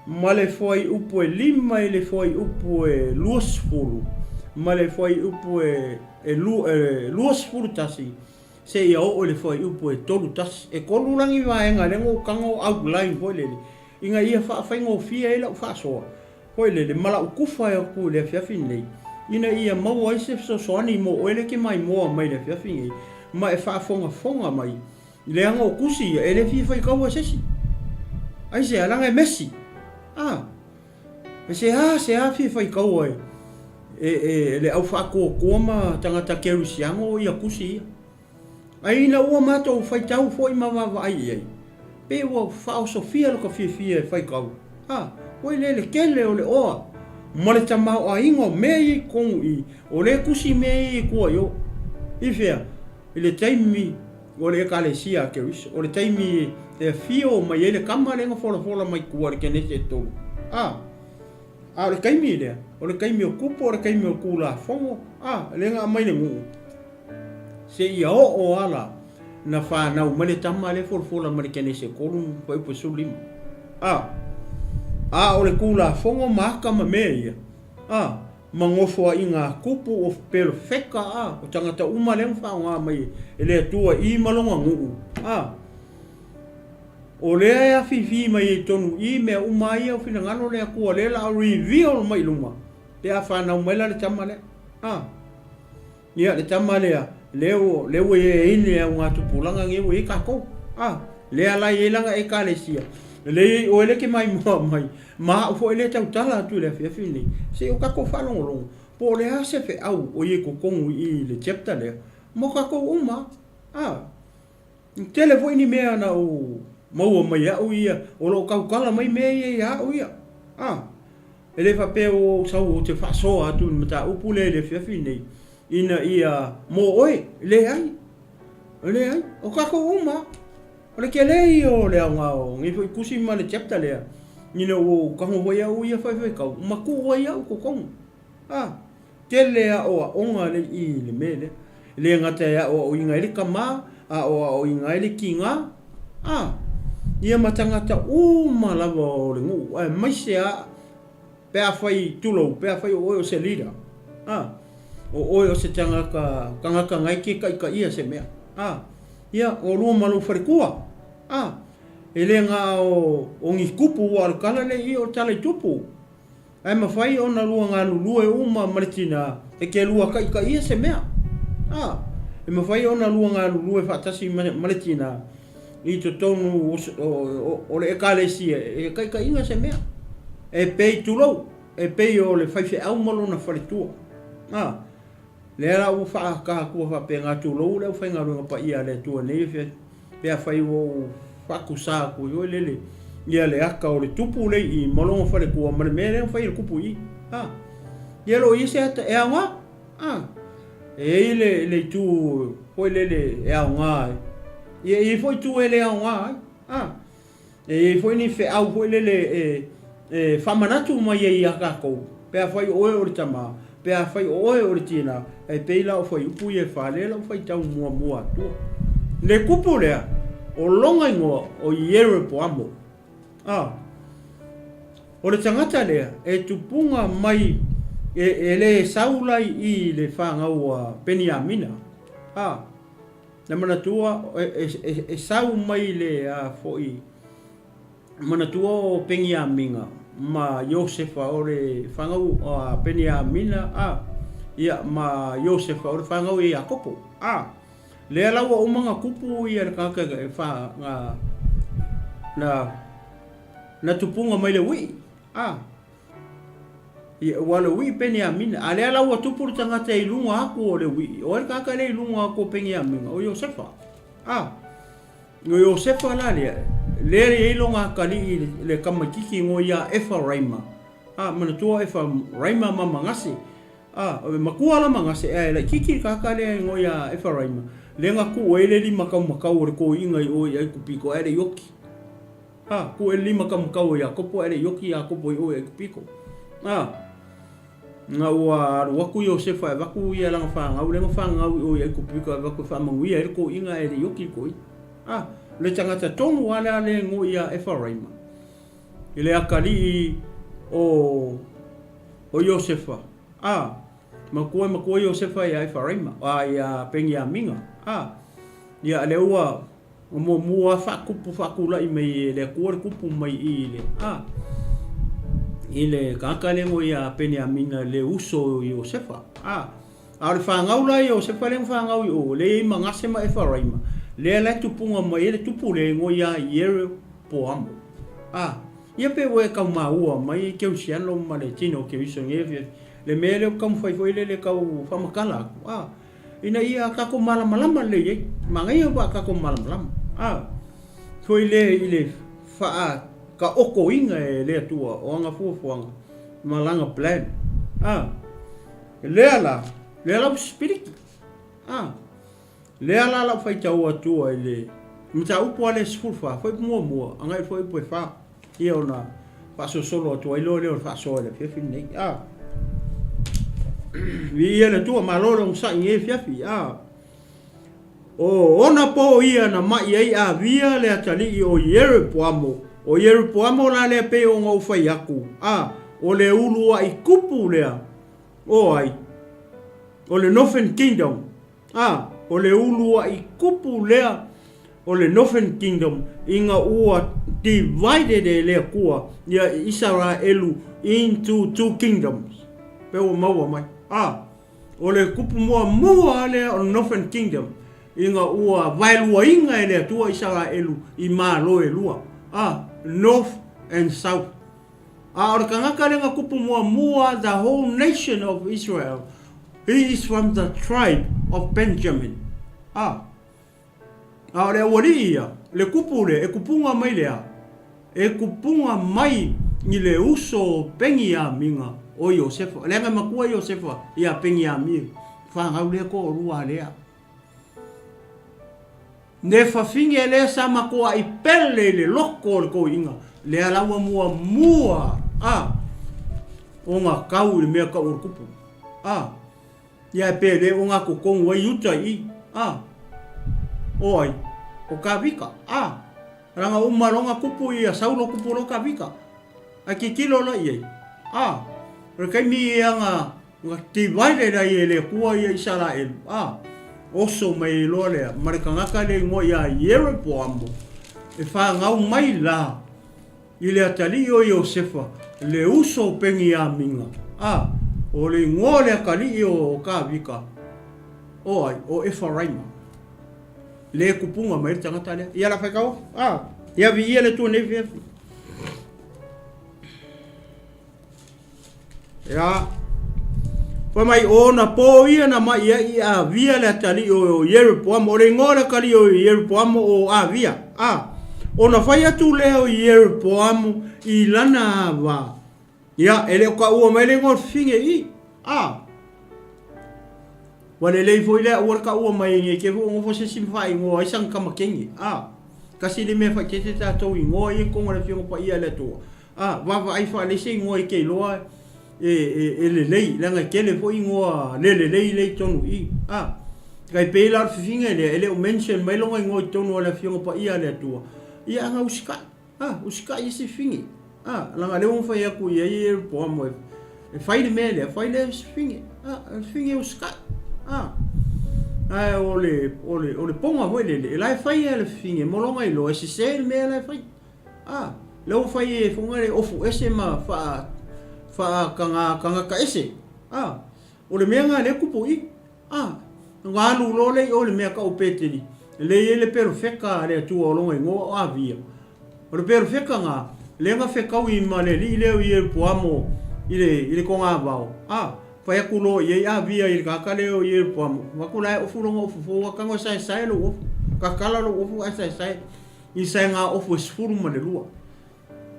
ma le fuaiupu e lima i le fuaiupu e 20, ma le fuaiupu e 21, seia oo i le fuaiupu e 31. E tolu la ni vaega lea na ou tago outline foi lele, ina ia faafaigofie ai lau faasoa foi lele ma lau kufa atu i le afiafi lenei, ina ia maua ai se fesoasoani mo oe lea e te maimoa mai i le afiafi lenei, ma e faafogafoga mai. Leaga o tusi ia, e le fia faitaua e se isi. Aisea? Leaga e mesi. A! E se a se a fia faitaua e, e, e le au faatuatua ma tagata kerisiano ia tusi ia. Ae ina ua matou faitau foi ma vaavaai i ai, pei ua faaosofia lo ka fiafia e faitau. A! Ua ile le tele o le oa ma le tamaoaiga o mea ia i totonu i i, o lea e tusi mea ia i tua i o. I fea? I le taimi o le Ekalesia a Keriso, o le taimi e afio mai ai le tama lea na folafola mai tua i le Kenese e tolu. A, a o le taimi lea, o le taimi o kupu, o le taimi o Tulafono, a, lea na aumai le nuu, seia oo lava la na fanau mai le tama lea e folafola mai le Kenese e tolu, fuaiupu e 15. A, a o le Tulafono ma aka ma mea ia, a, ma nofoaiga a tupu o perofeta a o tagata uma lea na faaaoga mai e le Atua i ma lona nuu a o lea e afifi mai ai tonu i mea uma ia o finagalo le Atua lea la a reveal mai i luma pe a fanau mai la le tama lea a Ia, le tama lea, lea ua, lea ua i ai le augatupulaga nei ua i ai tatou. A, lea la e i ai lana Ekalesia, lea e i ai oe lea e te maimoa mai, ma au foi lea e tautala atu i le afiafi lenei, se i o tatou faalogologo, po o le a se feau o i ai i totonu i i i le chapter lea, mo tatou uma. A, e tele foi ni mea na ou maua mai e au ia, o lo o tautala mai mea ia ia au ia. A. E le faapea ua ou sau ou te faasoa atu i le mataupu lea i le afiafi lenei, ina ia mo oe. Leai. Leai. O tatou uma lava. O le tele ia o le aoga o nei foi tusi ma le chapter lea, ina ua ou tago foi au ia faifeitau, matuu ai au i totonu. A, tele aoaoga le i i le mea lea. E le gata e aoaoina ai le tama, aoaoina ai le tiga, a, ia ma tagata uma lava o le nuu, aemaise a pe afai, tulou, pe afai o oe o se leader, a, o oe o se tagata, tagata na e te taitaia se mea, a, ia, oulua ma lou faletua, a, e le na o, o ni tupu ua o le tala lea i i o le tala i tupu. Ae mafai ona lua galulue uma ma le tina e te lua taitaia se mea. A, e mafai ona lua galulue faatasi ma le tina i totonu o le Ekalesia e taitaiina se mea. E pei, tulou, e pei o le faifeau ma lona faletua. A, Lea la ua faata atua faapena, tulou le aufaigaluega paia a le Atua nei pe afai ua ou faatusa atu ai foi lele ia le ata o le tupu lea i i ma lona faletua ma le mea lea na fai e le tupu i i. A, ia lo i ai se ata e aoga. A, e i ai le, le itu foi lele e aoga ai. Ia e i ai foi itu e le aoga ai. A, E i ai foi ni feau foi lele e, e faamanatu mai ai iā tatou, pe afai o oe o le tama, pe afai o oe o le tina, e pei la o fuaiupu ia e fa lea lau faitau muamua atua. Le kupu lea, o lona igoa o Ieropoamo. A, o le tagata lea e tupuga mai, e, e le sau la i i le fanau a Peniamina. A. Na manatua e sau mai le a foi manatua o Peniamina. ma Iosefa o le fanau a Peniamina, a, ia, ma Iosefa o le fanau ia Iakopo, a. Lea la ua uma ona tupu ia le tagata e fa, na, na, na tupuga mai le uii, a. Ia, ua le uii Peniamina, a lea la ua tupu le tagata i luga atu o le uii, o ai le tagata lea i luga atu o Peniamina? O Iosefa, a. O Iosefa la lea, lea e i ai lona atalii i le tamaitiiti igoa ia Efaraima. A, manatua o Efaraima ma Manase. A, o le matua la Manase, ae laitiiti le tagata lea igoa ia Efaraima, lea na tuu ai le limataumatau o le toeaina i o i Aikupito ae le i oti. A, tuu ai le limataumatau o Iakopo ae le i oti Iakopo i o i Aikupito. A. Ina ua alu atu Iosefa e avatu ia lana fanau, lea na fanau i o i Aikupito e avatu e faamanuia ai le toeaina ae le i oti le toeaina. A, o le tagata tonu lava lea lea e igoa ia Efaraima, i le atalii o, o Iosefa. A, matua e matua Iosefa ia Efaraima, a ia Peniamina. A, ia lea ua Ua muamua lava faatupu faatulai mai e le Atua le tupu mai i le, a, i le tagata lea igoa ia Peniamina le uso o Iosefa. A, a o le fanau la Iosefa lea na fanau i o, lea e i ai Manase ma Efaraima, lea la e tupuga mai ai le tupu lea igoa ia Ieropoamo. A, ia pe ua e tau maua mai Kerisiano ma le tino o Keriso i nei afiafi, le mea lea ou te taumafai foi lele e tau faamatala atu, a. Ina ia tatou malamalama lelei ai. Manaia ua tatou malamalama. A, foi lea i le faataotoina e le Atua o ana fuafuaga ma Lana plan. A, lea la, lea la ua sipiliki. A, lea la lau faitau atua i le mataupu lava lea 14, fuaiupu muamua, agai i le fuaiupu e 4. Ia ona faasolosolo atu ai loa lea o le faasoa i le afiafi lenei. A. Viia le Atua, malo le onosai i lenei afiafi. A. O ona po ia na mai ai Avia le atalii o Ieropoamo. O Ieropoamo la lea pei ona ou fai atu. A. O le uluai kupu lea. O ai? O le Northern Kingdom. A, o le uluaʻi kupu lea o le Northern Kingdom ina ua divided e le Atua ia Isaraelu into two kingdoms. Pe ua maua mai. A, o le kupu muamua lea o le Northern Kingdom ina ua vaeluaina e le Atua Isaraelu i malo e lua. A, North and South. A o le tagata lea na kupu muamua the whole nation of Israel, he is from the tribe of Benjamin. A, a o le aualii ia, le kupu lea, e kupuga mai le a? E kupuga mai i le uso o Peniamina o Iosefa. Leaga e matua Iosefa ia Peniamina, fanau lea toalua lea. Ne fafine lea sa matuai pele i le loko o le toeaina, lea la ua muamua a ona tau i le mea tau o le kupu. A, ia e pe le o gatotonu ai uta i i. A, o ai? O Kavika. A, leaga uma loa ona kupu ia Saulo kupu loa Kavika. Ae tilotilo la i ai. A, o le taimi ia na Ua divided ai e le Atua ia Isaraelu, a, oso mai ai loa lea ma le tagata lea igoa ia Ieropoamo, e fanau mai la i le atalii o Iosefa, le uso o Peniamina, a, o le igoa o le atalii o Kavika, o ai? O Efaraima. Le kupuga mai le tagata lea. Ia la faitau, a, ia viia le Atua nei afiafi. Ia. Fai mai, o ona pō ia na mai ai i Avia le atalii o Ieropoamo. O le igoa o le atalii o Ieropoamo o Avia. A, ona fai atu lea o Ieropoamo i lana ava. Ia, e le o taua mai le igoa o le fafine i. A, ua lelei foi lea aua le taua mai nei te foi o nofo se isi ma faaigoa ai sana tama teine. A, tasi le mea faaeteete tatou igoa ia i totonu o le Afioga Paia a le Atua. A, vaavaai faalelei se igoa e te iloa e lelei, leaga e tele foi igoa le lelei lea i totonu i i. A, tai pei la o le fifine lea, e le o mention mai lona igoa i totonu o le Afioga Paia a le Atua, ia ana usikai, a, usikai i se fifine. A, leaga lea ua fai atu i ai Ieropoamo e fai le mea lea, fai lea se fifine, a, o le fifine e usikai. A, ae o le, o le, o le poga foi lele, e la e fai lava e le fifine mo lona iloa e sese le mea la e fai. A. Lea ua fai e foga le ofu ese ma faa faa kaga kagaka ese. A, o le mea na lea kupu i. A, na alu loa lea i o i le mea tau o Peteli, lea e i ai le perofeta a le Atua o lona igoa o Avia. O le perofeta na, lea na fetaui ma le alii lea o Ieropoamo i le, i le togavao. A, fai atu loa i ai Avia i le tagata lea o Ieropoamo, Avatu la e ofu lona ofu fou, a tago e saesae lou ofu, tatala lou ofu ae saesae i saega ofu e 12.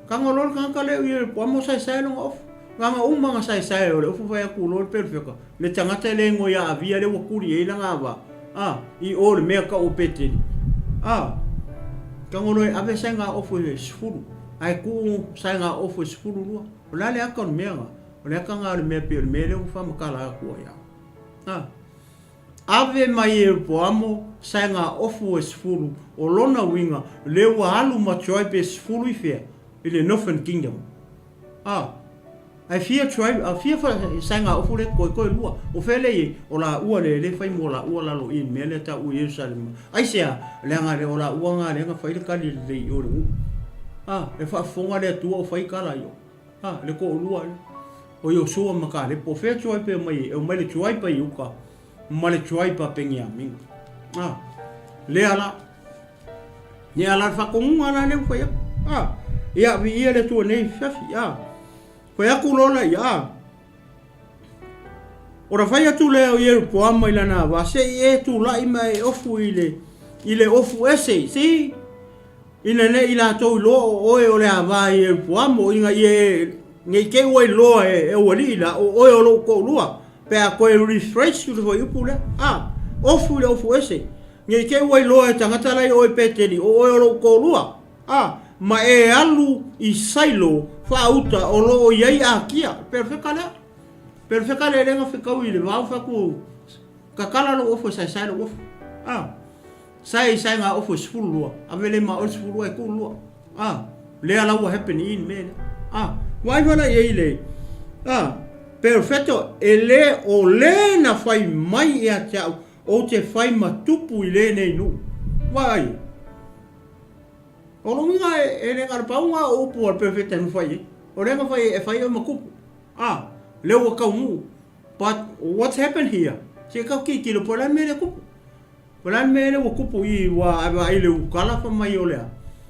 Tago loa le tagata lea o Ieropoamo saesae lona ofu. Leaga uma na saesae o le ofu fai atu loa le perofeta, le tagata e le igoa ia Avia lea ua tuli i ai lana ava, a, i o le mea tau o Peteli. A, tago loa e ave saega ofu e 10, ae tuu saega ofu e 12. O le a le ata o le mea na? O le ata na o le mea pei o le mea lea ua faamatala atu ai au. A. Ave mai Ieropoamo saega ofu e 10, o lona uiga, lea ua alu ma tribe e 10 i fea? I le Northern Kingdom. A, ae fia tribe, a fia fa, saega ofu lea totoe, toe lua. O fea lea i ai? O laua lea le fai mo laua lalo i le mea lea tau i Ierusalema. Aisea? Leaga le o laua na lea na fai le kali lelei i o le nuu. A, e faafofoga le Atua o fai tala i o. A, le toalua lea. O Iosua ma Kalepo. O fea tribe e omai ai? E omai le tribe a Iuta ma le tribe a Peniamina. A, lea la. Lea la le faatonuga la lea ua fai atu. A, ia, viia le Atua nei afiafi. A, fai atu loa la ia, a, Ona fai atu lea o Ieropoama i lana ava, Se i e tulai ma e ofu i le, i le ofu ese, see? Ina ne i latou iloa o oe o le ava i Ieropoamo, ina ia e, ne i te i ua iloa e, e ou alii la, o oe o lou toalua, pe a toe rephrase le fuaiupu lea, a, ofu i le ofu ese, ne i te i ua iloa e tagata la i o i Peteli, o oe o lou toalua. A, ma e alu i Sailo faauta o lo o i ai Akia. Perofeka lea. Perofeka lea lea na fekau i le vao fai atu kakala lou ofu e saesae lou ofu. A, sae i saega ofu e 12, ave le ma oe le 12 e tuu lua. A, lea la ua happen i le mea lea. A, vaai foi la i ai le, a, perofeto e le o le na fai mai ia te au ou te fai ma tupu i lenei nuu. Vaai. O lona uiga e le na o le pau lena o upu a le perofeta e mafai ai. O lea na fai e fai oe ma tupu. A, lea ua taunuu. But what's happened here? Se i tau tilotilo po o le a le mea lea e tupu. Po o le a le mea lea ua tupu i ua a vaai i le ukala fai mai o le a?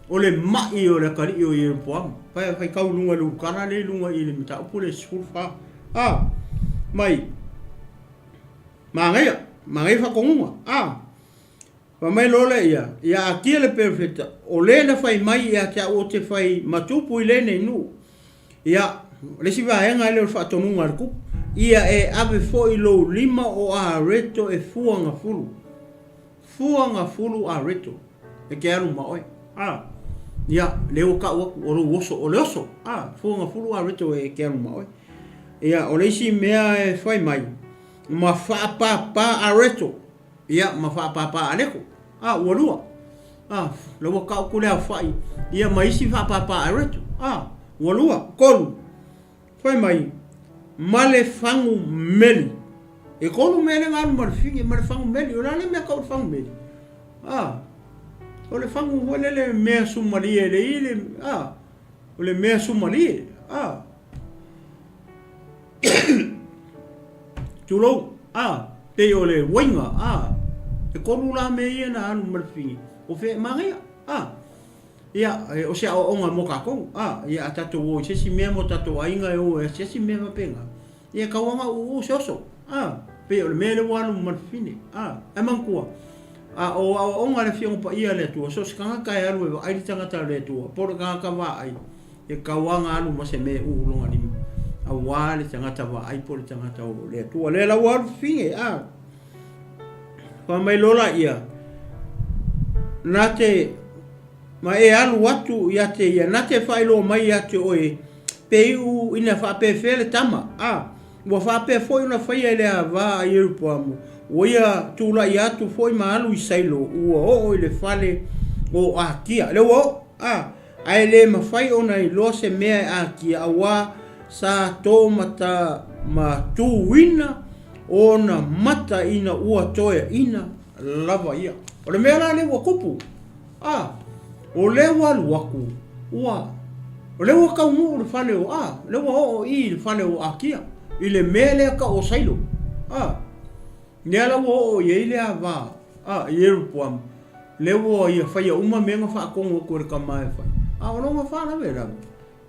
O le ma'i o le atalii o Ieropoama. Fai faitau i luga i le ukala lea i luga i le mataupu lea 14. A, mai, manaia, manaia faatonuga. A, Fai mai loa lea ia, ia Akia le perofeta, o le na fai mai ia te au ou te fai ma tupu i lenei nuu. Ia, o le isi vaega lea o le faatonuga a le tupu, ia e ave foi lou lima o areto e fuagafulu. Fuagafulu areto, e te alu ma oe. A, ia, lea ua tau atu, o lou oso, o le oso. A, fuagafulu areto e te alu ma oe. Ia, o le isi mea e fai mai, ma faapapa areto. Ia, ma faapāpā aleko. A, ua lua. A, la ua kau ku le aofai. Ia, ma isi faapāpā areto. A, ua lua. Kolu. Fai mai, ma le fagu meli. E kolu mea le galu ma le figi, ma le fagu meli. O le a le mea kau le fagu meli? A, o le fagu foi lele mea sumalie le i le, a, o le mea sumalie. A, Tulou, a, pei o le uaiga, a, e kolu la mea ia na alu ma le fini, o fea e manaia, a, ia, e, o se aoaoga mo kākou, a, ia a tatou o i se isi mea mo tatou aiga e o e asiasi mea faapena, ia e tau ana uu se oso, a, pei o le mea lea ua alu ma le fine, a, ae manatua, a o aoaoga a le Afioga Paia a le Atua, so o se tagata e alu e vaai le tagata o le Atua, po o le tagata vaai, E kauaga alu ma se mea e uu lona lima, auā le tagata vaai po o le tagata o le Atua. Lea la ua alu fifine, a. Fai mai loa laia, Na te, ma e alu atu ia te ia, na te faailoa mai ia te oe, pe iu ina faapefea le tama, a. Ua faapea foi ona faia e le ava a Ieropoamo, ua ia tulai atu foi ma alu i Sailo, ua oo i le fale o Akia. Lea ua oo, a. Ae le mafai ona iloa se mea e akia auā sa tō mata ma tūina ona mata ina ua toeaina lava ia. O le mea la lea ua kupu, a, o lea ua alu atu, ua. O lea ua taunuu le fale o a, lea ua oo i i le fale o Akia, i le mea lea tau o Sailo, a, lea la ua oo i ai le ava a Ieropoama, lea ua ia faia uma mea na faatonu atu e le tama e fai. A o lona faalavelave,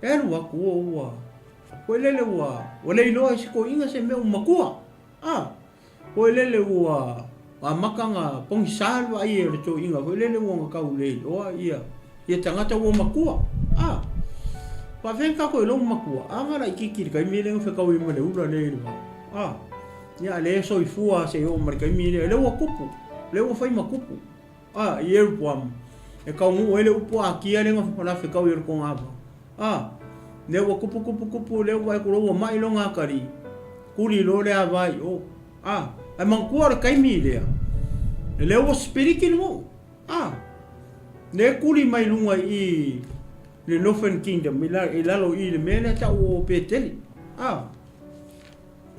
e alu atu ua, ua, foi lele ua, ua le iloa e se toeaina se mea ua matua, a, foi lele ua amata ona pogisa le vaai o le toeaina foi lele ua ona tau le iloa ia, ia tagata ua matua, a. Faafefea tatou iloa ua matua? A na laitiiti i le taimi lea na fetau ai ma le ula lea i le vao, a. Ia a lea e soifua lava seia oo mai le taimi lea, lea ua tupu, lea ua fai ma tupu, a, i Ieropoama, e taunuu ai le upu akia lea na lafetau i le togavao. A, lea ua tupu, tupu, tupu, lea ua vaai atu loa ua mai lona atalii, tuli loa le ava i o. A, ae manatua o le taimi lea, lea ua sipiliki le nuu. A, lea e tuli mai luga i i le Northern Kingdom, i lalo i i le mea lea tau o Peteli. A.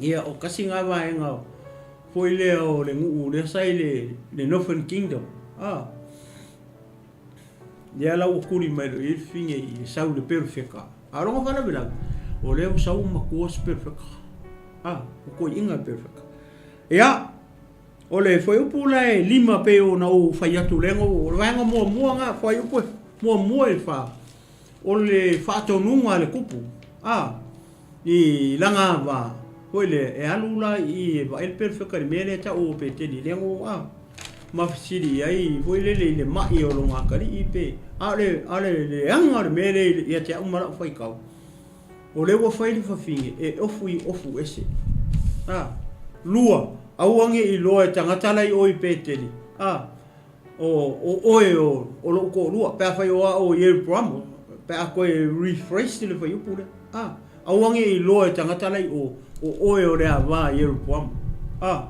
Ia, o tasi na vaega foi lea o le nuu lea sa i le Northern Kingdom. A, lea la ua tuli mai loa i ai le fine i sau i le perofeta. A o lona faalavelave, o lea ua sau ua matua se perofeta. A, ua toeaina le perofeta. Ia, o le fuaiupu la e 5 pei ona ou fai atu lea na ou, o le vaega muamua na, fuaiupu muamua e 4, o le faatonuga a le tupu. A, I lana ava foi lea, e alu la i i e vaai le perofeta i le mea lea e tau o Peteli lea na ou a ma fesili i ai foi lele i le ma'i o lona atalii pe a o le a o le leaga o le mea lea ia te au ma la'u faitau o lea ua fai le fafine e ofu i ofu ese. A lua, aua ne i iloa e tagata la i o i Peteli a O, o oe o, o lo'u to'alua, pe afai o a'o i Abramo, pe a toe rephrase le fuaiupu lea, a, aua ne i iloa e tagata la i o, o oe o le ava i Abramo. A,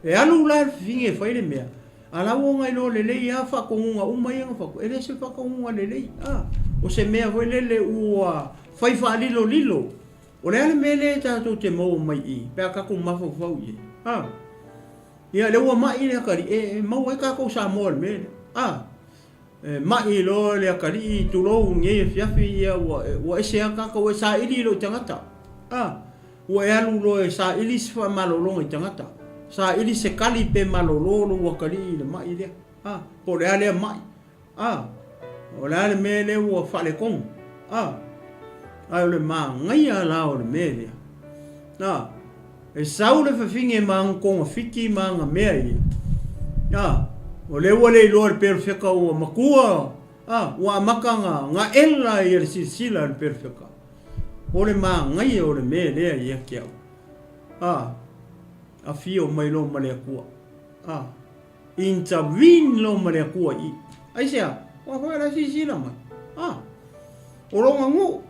e alu la le fafine e fai le mea, a la ua ona iloa lelei lava faatonuga uma ia na fai, e le se faatonuga lelei, a, o se mea foi lele ua fai faalilolilo. O le a le mea lea tatou te maua mai i i, pe a tatou mafaufau i ai, a. Ia lea ua mai le atalii e maua ai tatou Samoa i le mea lea. A, e mai loa le atalii tulou lenei afiafi ia ua ua ese lava tatou e saili loa i tagata. A, ua e alu loa e saili se faamalologa i tagata, saili se kali pe malolo lou atalii i le mai lea. A, po o le a lea mai. A, o le a le mea lea ua faaletonu? A, ae o le manaia la o le mea lea. A, e sau le fafine ma ana togafiti ma ana mea ia. A, o lea ua le iloa e le perofeta ua matua, a, ua amata ona gaela ia le silasila a le perofeta. O le manaia o le mea lea ia te au. A, afio mai loa ma le Atua. A. Intervene loa ma le Atua i i. Aisea? Aua foi o la e silasila mai. A, o lona nuu,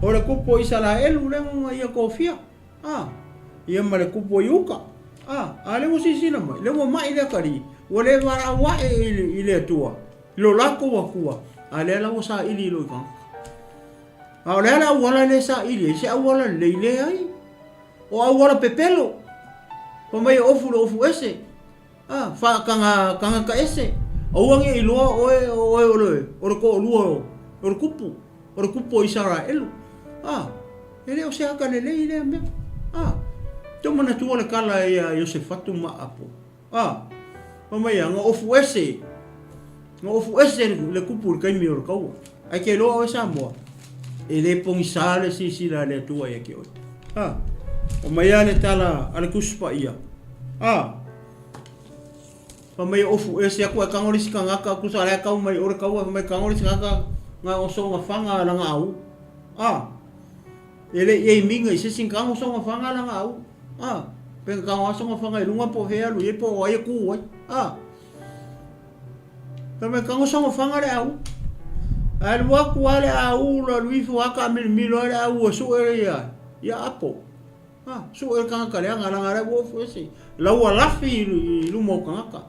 o le tupu o Isaraelu lea na ia tofia. A, ia ma le tupu o Iuta. A, a lea ua silasila mai, lea ua mai le atalii, ua le valaau ae i le, i le Atua, i lo latou Atua, a lea la ua saili i lou tagata. A o le a le auala lea e saili ai? Se auala lelei? Leai. O auala pepelo, fai mai e ofu le ofu ese, a, faataga tagata ese, aua ne i iloa oe o oe o le, o le toalua o, o le tupu, o le tupu o Isaraelu. A, e le o se ata lelei lea mea. A, tau manatua le tala ia Iosefatu ma Apo. A, fai mai ia, na ofu ese, na ofu ese le kupu i le taimi o le kaua. Ae ke iloa oe Samoa, e le pogisa le silasila a le Atua ia te oe. A, fai mai ia le tala a le Tusi Paia. A, fai mai e ofu ese atu ae tago le isi tagata, tusa o la e tau mai o le kaua, fai mai tago le isi tagata na o soga faga lana au. A, E le i aiming i se isi na tago soga faga lana au. A, pe na tago lava soga faga i luga po o fea e alu i ai po o ai e ku ai. A, fai mai tago soga faga le au. Ae alu atu lava le au la alu ifo lava taamilomilo lava le au e sue ia, ia apo. A, sue le tagata leaga leaga la ua ofu ese. La ua lafi i luma o tagata.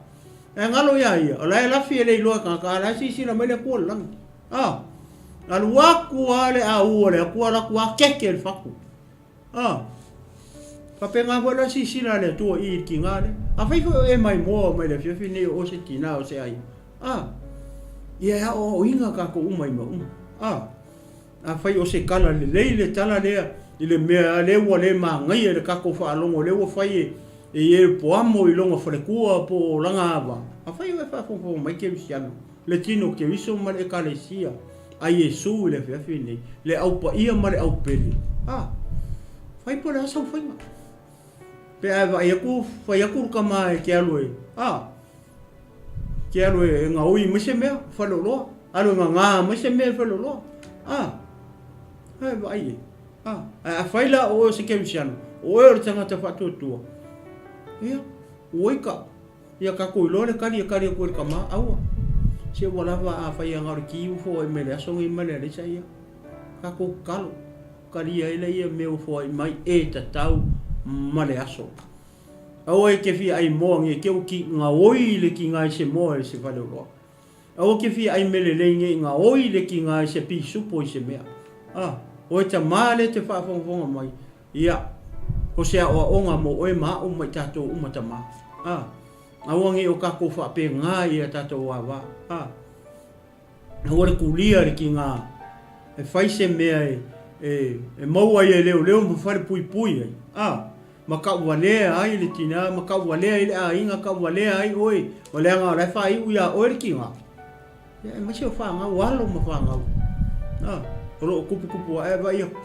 Ae galo ia ia, o la e lafi e le iloa e tagata, a la e silasila mai le Atua o le lagi. A, alu atu lava le au a le Atua, alu atu lava keke le fatu. A, faapena foi la silasila a le Atua i i le tina lea. Afai foi o e maimoa mai le afiafi nei o oe se tina o se aiga, a, ia e aoaoina tatou uma i mea uma. A. Afai o se tala lelei le tala lea i le mea lea ua le magaia i le tatou faalogo lea ua fai e e Ieropoamo i lona faletua po o lana ava, afai o e faafogafoga mai Kerisiano, le tino Keriso ma le Ekalesia a Iesu i le afiafi lenei, le Au Paia ma le Au Pele, a, fai po o le a sau faiga. Pe a e vaai atu, fai atu le tama e te alu e, a, te alu e gaoi mai se mea, faleoloa, alu e gaga mai se mea i faleoloa, a, a e vaai e. A, ae afai la o oe o se kerisiano, o oe o le tagata faatuatua, ia, ua ika, ia tatou iloa le tali e tali atu e le tama, aua. Se ua lava afai ana o le ki ua foai mai le aso nei ma le alaisa, ia, tatou tatalo, talia ai laia mea ua foai mai e tatau ma le aso. Aua e te fia ai moa nei te u ki gaoi le kiga i se moa i se faleoloa. Aua ke fia ai mea lelei nei gaoi le kiga i se pisupo i se mea. A, oe tama lea te faafogafoga mai, ia, o se aoaoga mo oe ma a'u ma i tatou uma tama. A, aua nei o kakou faapega i a tatou ava. A, aua le kulia le kiga e fai se mea e, e, e maua ai e leoleo ma falepuipui ai. A, ma kauvalea ai le tina, ma kauvalea ai le aiga, kauvalea ai oe, ma leaga o la e faaiu iā oe le kiga. Ia, aemaise o fanau, alo ma fanau. A, o lo o kupukupu ae vaai atu,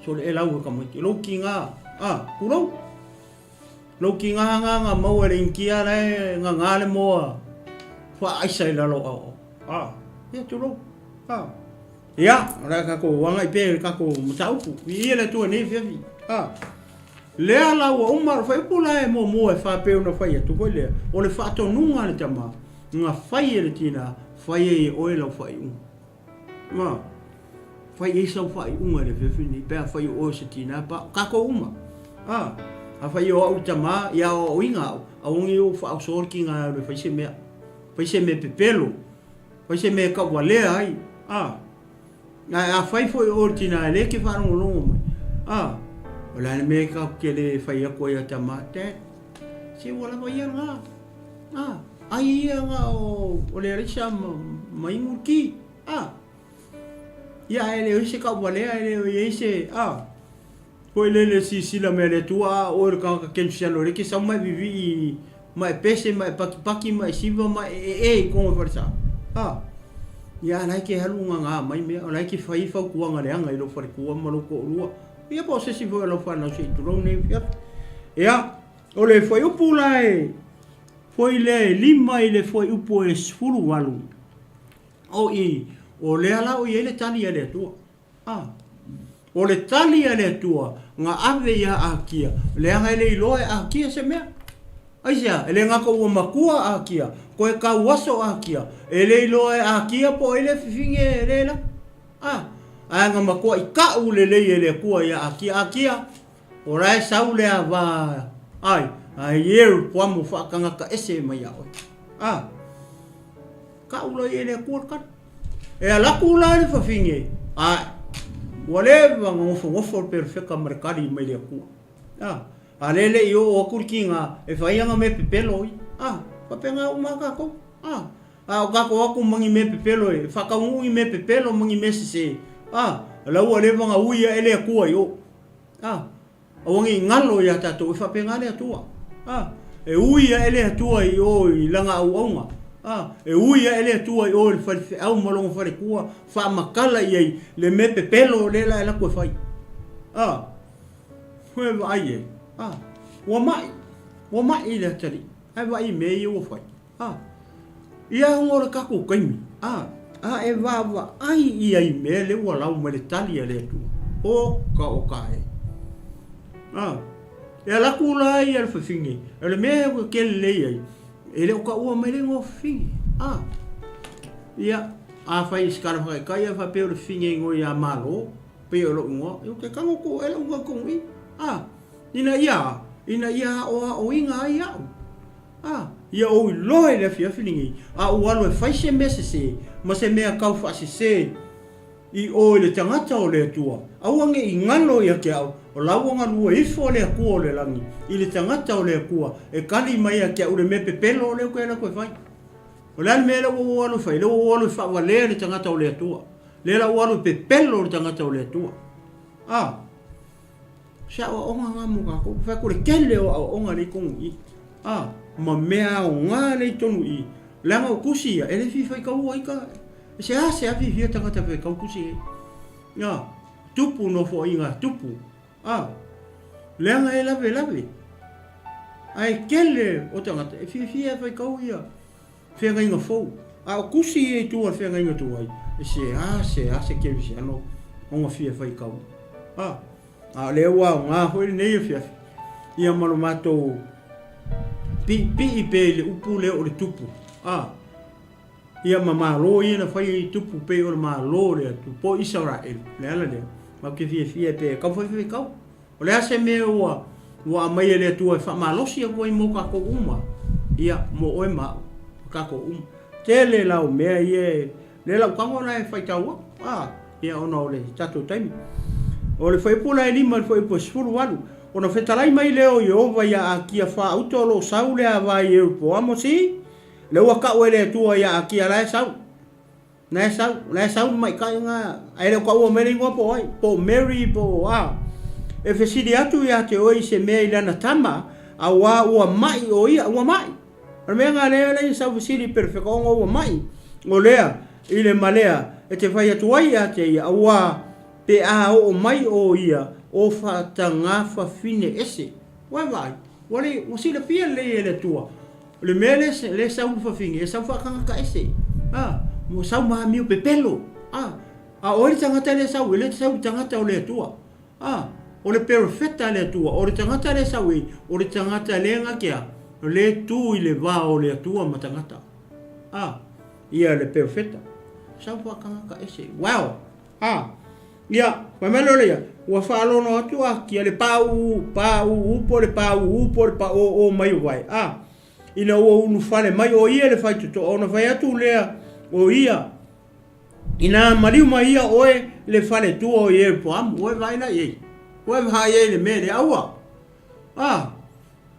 sole e lau e tamaiti. Lou kiga, a, tulou. Lou kiga nga nga maua e le Initia la e nganga le moa faaaisa i lalo o aoao. A, ia tulou. A. Ia, o le a tatou agai pea i le tatou mataupu. Viia le Atua i lenei afiafi. A. Lea la ua uma, o le faaiupu la e muamua e faapea ona fai atu foi lea, o le faatonuga a le tama, na fai e le tina, fai ai e oe lau faaiuga. A. Fai ai sau faaiuga i le afiafi lenei, pe afai o oe o se tina, pa, tatou uma. A. Afai o au le tama, ia aoaoina au, aua ne i ou faaosoa le tina e alu e fai se mea, fai se mea pepelo. Fai se mea e tauvalea ai, a. Ae afai foi o oe le tina e le ke faalogologo mai, a, o le a le mea e tatou te le fai atu ai ia tama, Dad, se ua lava ia lena, a, ai ia na o, o le alaisa ma, ma inu le ti, a. Ia ae le o i ai se tauvalea, e le o i ai se, a. Foi lele silasila mai a le Atua, a o oe le tagata kerisiano e le te sau ma e vivii ma e pese ma e patipati ma e siva ma e ee i tonu o le falesa. A! Ia a la e te alu gaga mai mea, o la e te fai fautuaga leaga i lou faletua ma lou toalua, ia po o se isi foi o lau fanau se i tulou nei afiafi. Ia, o le fuaiupu la e foi lea e 5 i le fuaiupu e 18, o i, o lea la o i ai le tali a le Atua. A. O le tali a le Atua na ave iā Akia, leaga e le iloa e Akia se mea. Aisea? E le gata ua matua Akia, toe tauaso Akia, e le iloa e Akia po o ai le fifine le la. A. Ae na matuai ta'u lelei e le Atua iā Akia, Akia, o la e sau le ava ai, a Ieropoamo faatagata ese mai iā oe. A. Ta'u la ia e le Atua le tali. E ala atu la le fafine, ae, ua leva ona nofonofo le perofeta ma le tali mai le Atua. A, a lea e le i oo atu le tiga e fai ana mea pepelo ia. A, faapena uma lava tatou. A, a o tatou o atu ma ni mea pepelo e faataunuu ni mea pepelo ma ni mea sese, a, o la ua leva ona ui ae le Atua i o. A. Aua ne i galo iā tatou, e faapena le Atua. A, e ui ae le Atua i o i lana auauna. A, e ui ae le Atua i o i le falefeau ma lona faletua, faamatala i ai le mea pepelo lea la e alu atu e fai. A, e vaai e. A, ua mai, ua mai le atalii, ae vaai i mea ia ua fai. A, ia ona o le tatou taimi, a, a e vaavaai ia i mea lea ua lau mai le tali a le Atua, oka oka e. A, e ala atu la ia le fafine, o le mea e tele lelei ai, e le o taua mai le igoa fafine. A, ia, afai i se tala faataitai a faapea o le fafine e igoa ia Malo, pei o lou igoa, ia ou te tago atu e lau tautoga i, a, ina ia, ina ia aoaoina ai au. A, ia ou iloa i le afiafi lenei, a ou alu e fai se mea sese, ma se mea tau faasese i o i le tagata o le Atua, aua ne i galo ia te au, o la ua galue ifo le Atua o le lagi i le tagata o le Atua, e kali mai ia te au le mea pepelo lea ou te alu atu e fai. O le a le mea lea ua ou alu e fai? Lea ua ou alu e faavalea le tagata o le Atua. Lea la ua alu e pepelo le tagata o le Atua. A, se aoaoga lena mo tatou. Fai atu le tele o aoaoga lea i totonu i i. A, ma mea aoga lea i totonu i i. Leaga o tusi ia, e le fia faitaua ita. E seasea fiafia tagata e faitau tusi ia. A, tupu nofoaiga a tupu. A, leaga e lavelave. Ae tele o tagata e fiafia e faitau ia feagaiga fou. A o tusi ia i tua o le feagaiga tuai, e seasea se kerisiano ona fia faitau. A, a o lea ua aoga foi lenei afiafi, ia ma lo matou piipii pea i le upu lea o le tupu. A, Ia ma Malo ia na fai ai tupu pei o le Malo o le Atua, po o Isaraelu. O le ala lea, matou te fiafia pe tau fai faitau. O le a se mea ua ua aumai e le Atua e faamalosi atu ai mo tatou uma, ia, mo oe ma au, ma tatou uma. Tele la o mea ia e, lea la ou tago la e faitau atu, a, ia ona o le tatou taimi. O le fuaiupu la e 5 i le fuaiupu e 18, ona fetalai mai lea o Ieova ia Akia faauta o lo o sau le ava i Ieropoamo, si, Lea ua tau e le Atua ia Akia la e sau. Na e sau, la e sau le maitaʻi na, ae le o taua mai le igoa po o ai, po o Mary po o a. E fesili atu ia te oe i se mea i lana tama, auā ua maʻi o ia, ua maʻi. O le mea na lea la ia sau fesili pe le fekaoga ua maʻi, o lea, i le malea, e te fai atu ai ia te ia, auā pe a oo mai o ia o faatagā fafine ese. Ua e vaai, ua le, ua silafia lelei e le Atua O le mea lea lea sau le fafine, e sau faatagata ese. A, ua sau ma amio pepelo. A, a o ai le tagata lea e sau, e le sau i le tagata o le Atua. A, o le perofeta a le Atua, o le tagata lea e sau ai, o le tagata lea na te a, lea e tu i le va o le Atua ma tagata. A, ia le perofeta. Sau faatagata ese. Wow! A, ia, fai mai loa ia, ua faalono atu Akia le pāūū, pāūū po o le pāūū po o le paōō mai o wae. A, ina ua ulufale mai ʻo ia i le faitotoa, ona fai atu lea o ia, Inā maliu mai ia ʻoe le faletua o Ieropoamu, ua e vaai la i ai? Ua e vaai ai i le mea lea? Aua! A,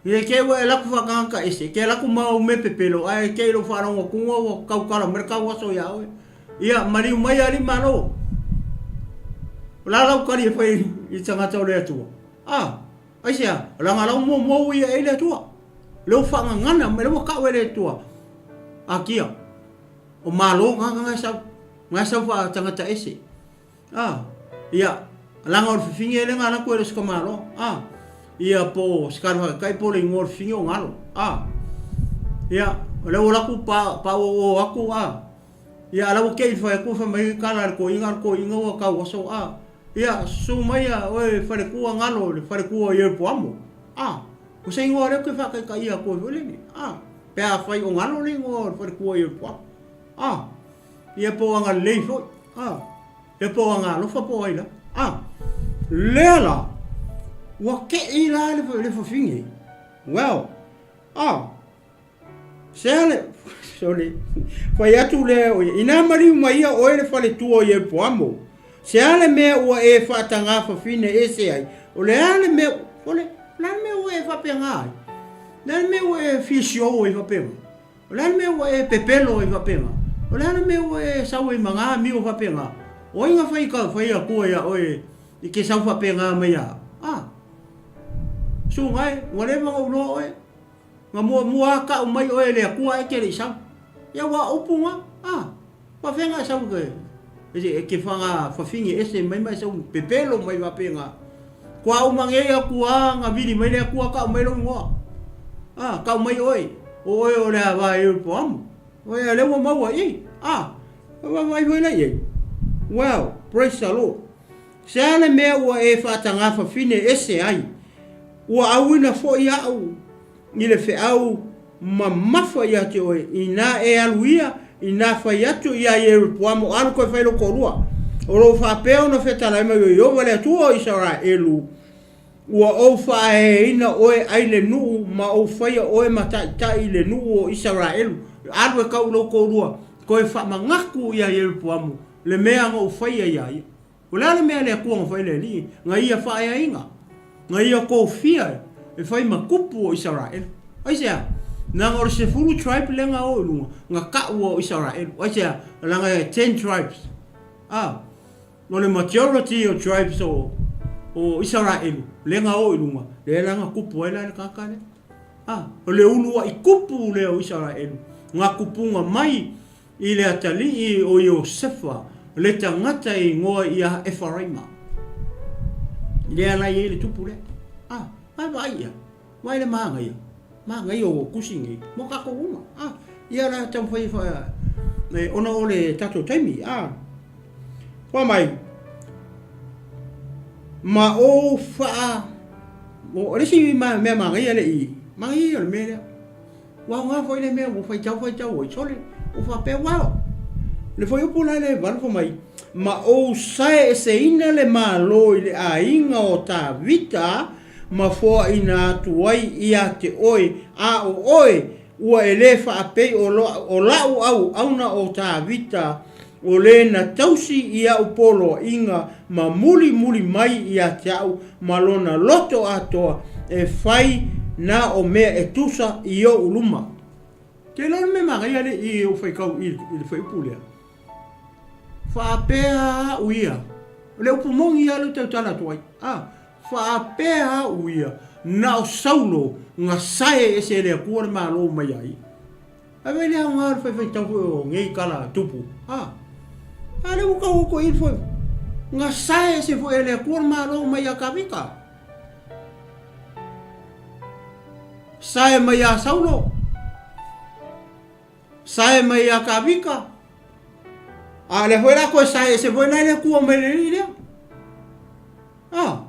Ia te ua e laku whakangaka ese, ke laku mau me pepelo, ae te ilo wharongo kunga ua kaukala mai kau aso ia oe. Ia, mariu mai ali malo. O la lau kari e whai i tangata o le atua. A, aisea, langa lau mua mua ua ia e le atua. Leo whangangana, me leo kau e le atua. A kia, o malo ngā ngā sau, ngā sau wha tangata ese. A, ia, langa o le fifine le ngala koe le se ka malo. A, ia po se ka kai po le ingoa o le fifine o ngalo. A, ia, o le ua laku pa, pa o o aku a. Ia, ala ua kei whai aku whai mai kala le koinga, le koinga ua kau aso a. Ia, susu mai a oe wharekua ngalo, le wharekua i po amo. A, o se ingoa leo ke whakai ka ia koe whele ni. A, pe a whai o ngalo le ingoa o le wharekua i po amo. A, Ia po anga lelei foi. A, ia po anga alofa po ai la. A, lea la, ua keʻi la le, le fafine. Well, a, sea le, sorry, fai atu lea o ia, inā maliu mai ia oe le faletua o Ieropoamo, sea le mea ua e faatagā fafine ese ai, o le a le mea, o le, o le a le mea ua e faapegā ai? O le a le mea ua e fia siou ai faapegā? O le a le mea ua e pepelo ai faapena? O le a le mea ua e sau ai ma ngā amio faapena? O ai nga fai ka fai akua ia oe i ke sau faapena mai ia? A! Suga e, ua leva ona ou loa oe. Nga muamua a kau mai oe e le Akua ae ke le i sau. Ia ua upu nga, a! Faafea nga e sau ke, e ke whanga whawhingi ese mai ma e sau pepelo mai faapena. Kua uma ngei aku a nga vili mai le Akua kau mai lou ingoa. A, kau mai oe, o oe o le a va e po amu. Oe a le ua maua i, a, va vai foi la i. Well, praise the Lord. Se a le mea ua e whaatanga whawhine ese ai. Ua auina foi au i le feau mamafa ia te oe, inā e alu ia, inā fai atu iā Ieropoamo, alu koe fai lou toalua. O lo o faapea ona fetalai mai o Ieova le Atua o Isaraelu, Ua ou faaeaina oe ai le nuu ma ou faia oe ma taitai i le nuu o Isaraelu. Alu e kau i lou toalua, toe faamanatu iā Ieropoamo le mea na ou faia iā ia. O le a le mea a le Atua na fai le Alii, na ia faaeaina, na ia tofia e fai ma tupu o Isaraelu. Aisea? Leaga o le sefulu tribe lea na o i luga, na taua o Isaraelu. Aisea? Leaga e ten tribes. A, o le majority o tribes o o Isaraelu lea na o i luga, lea la na kupu ai la le tagata lea. A, o le uluai kupu lea o Isaraelu na kupuga mai i le atalii o Iosefa, le tagata e igoa ia Efaraima. Lea la e i ai le tupu lea. A, a vaai ia, vaai le manaia, manaia o tusi nei mo tatou uma. A, ia la taumafai e fa, ona o le tatou taimi. A, fai mai, ma ou faa, o le isi mea manaia le i, manaia ia o le mea lea. Ua aoga foi lea mea ua faitau faitau ai, sole, ua faapea, wow! Le fuaiupu la lea e valu fai mai, Ma ou saeeseina le Malo i le aiga o Tavita ma foaina atu ai ia te oe, a o oe, ua e le faapei o la'u auauna o Tavita, o le na tausi i a'u poloaiga ma mulimuli mai ia te a'u ma lona loto atoa e fai na o mea e tusa i o'u luma. Te iloa le mea manaia lea i ou faitau i le fuaiupu lea. Faapea a'u ia, o le upu moni lava lea ou te tautala atu ai, a, faapea a'u ia, na o Saulo na sae ese e le Atua le Malo mai ia ia. Ae vaai le aoga o le faifaitau foi o nei tala tupu, a. A lea ua tau atu i i foi. Na sae ese foi e le Atua le Malo mai ia Tavita. Sae mai ia Saulo. Sae mai ia Tavita. A lea foi la toe sae ese foi la e le Atua mai le alii lea. A,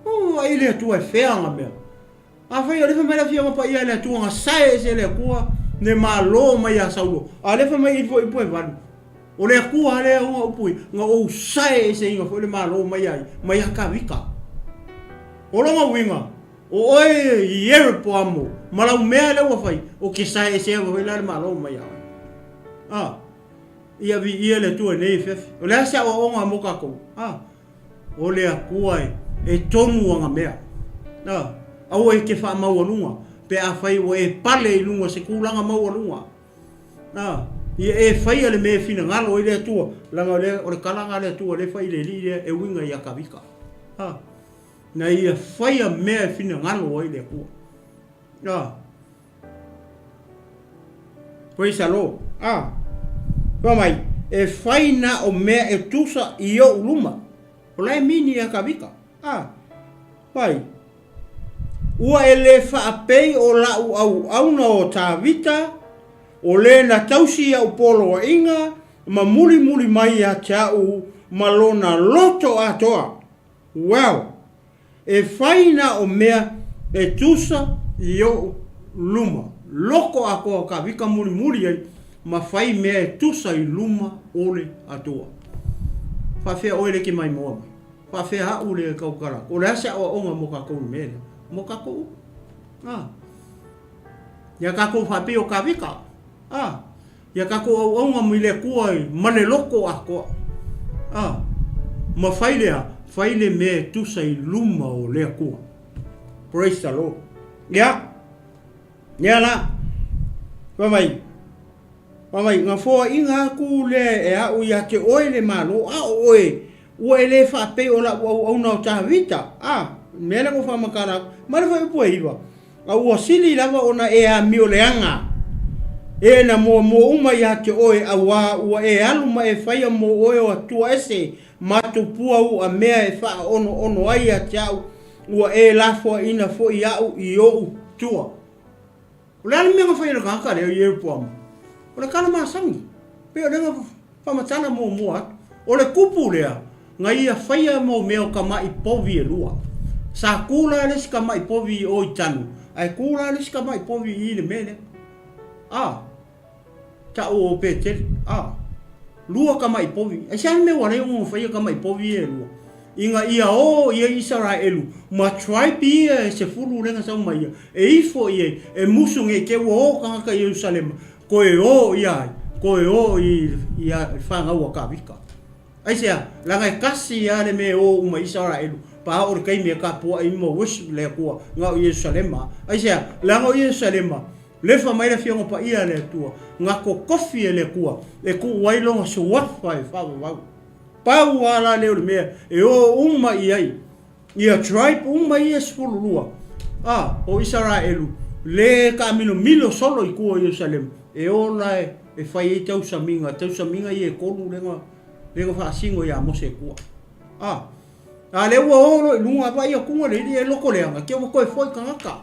o ai le Atua e fea ana mea. Afai o lea fai mai le Afioga Paia a le Atua na sae ese e le Atua le malo mai ia Saulo, a o lea fai mai i le upu e valu, o le Atua lea ona upu i, na ou sae eseina foi le malo mai ia ia, mai ia Tavita. O lona uiga, o oe Ieropoamo ma lau mea lea ua fai, ou te sae esea foi la le malo mai ia oe. A, ia viia le Atua i lenei afiafi. O le a se aoaoga mo tatou? A, O le Atua e tonu ana mea. A, aua e te faamaualuga, pe afai ua e pale i luga o se tulaga maualuga. A, ia e faia le mea e finagalo ai le Atua, leaga o le, o le tala lena a le Atua lea e fai i le alii lea e uiga ia Tavita. A, na ia faia mea e finagalo ai le Atua. A. Praise the Lord. Ah. Fai mai, e fai na o mea e tusa i ou luma. O la e mini ia Tavita. Ah. Fai. Ua e le faapei o la'u auauna o Tavita, o le na tausi ia'u poloaiga ma mulimuli mai ia te a'u ma lona loto atoa. Well, e fai na o mea e tusa i o'u luma. Loko atoa o Tavita mulimuli ai ma fai mea e tusa i luma o le Atua. Faafea oe le ke maimoa mai? Faafea a'u le tautala atu? O le a se aoaoga mo tatou i le mea lea? Mo tatou uma. A. Ia tatou faapei o Tavita. A. Ia tatou auauna mai le Atua ma le loto atoa. A, ma fai lea, fai le mea e tusa i luma o le Atua. Praise the Lord. Ia, ia la, fai mai, fai mai, na foaiina atu lea e a'u ia te oe le Malo, a o oe, ua e le faapei o la'u auauna o Tavita. A, mea lea na ou faamatala atu. Ma le fuaiupu e iva. A ua sili lava ona e amio leaga e na muamua uma ia te oe, auā ua e alu ma e faia mo oe o atua ese ma tupua u'a mea e faaonoono ai ia te a'u, ua e lafoaina foi a'u i o'u tua. O le a le mea na fai e le tagata lea o Ieropoama? O le tala masani, pei o lea na Faamatala muamua atu, o le kupu lea na ia faia mau mea o kamaʻi povi e lua. Sa ku la le isi kamaʻi povi i o i Tanu, ae ku la le isi kamaʻi povi i le mea lea. A, taʻu o Peteli, a, lua kamaʻi povi. Aisea le mea ua alai ona faia kamaʻi povi ia e lua? Ina ia o i ai Isaraelu ma tribe ia e sefulu lea na sau mai ia, e ifo i ai, e musu nei te ua o tagata i Ierusalema, Koe o ia ai, koe o i le fanau a Tavita. Aisea? Leaga e kasi lava le mea e o uma i Isaraelu, pa oo le taimi e tapuai ma worship le Atua na o Ierusalema. Aisea? Leaga o Ierusalema, lefa mai le Afioga Paia a le Atua, na totofi e le Atua e tuu ai lona suafa e faavavau. Pau lava la lea o le mea e o uma i ai ia tribe uma ia e 12 a o Isaraelu le taamilomilo solo i tua o Ierusalema, e o la e fai ai tausamiga, tausamiga ia e tolu lea na, lea na faasino ia Mose e tua. A, a lea ua o loa i luga, vaai atuga le alii e loto leaga, te ua toe foi tagata.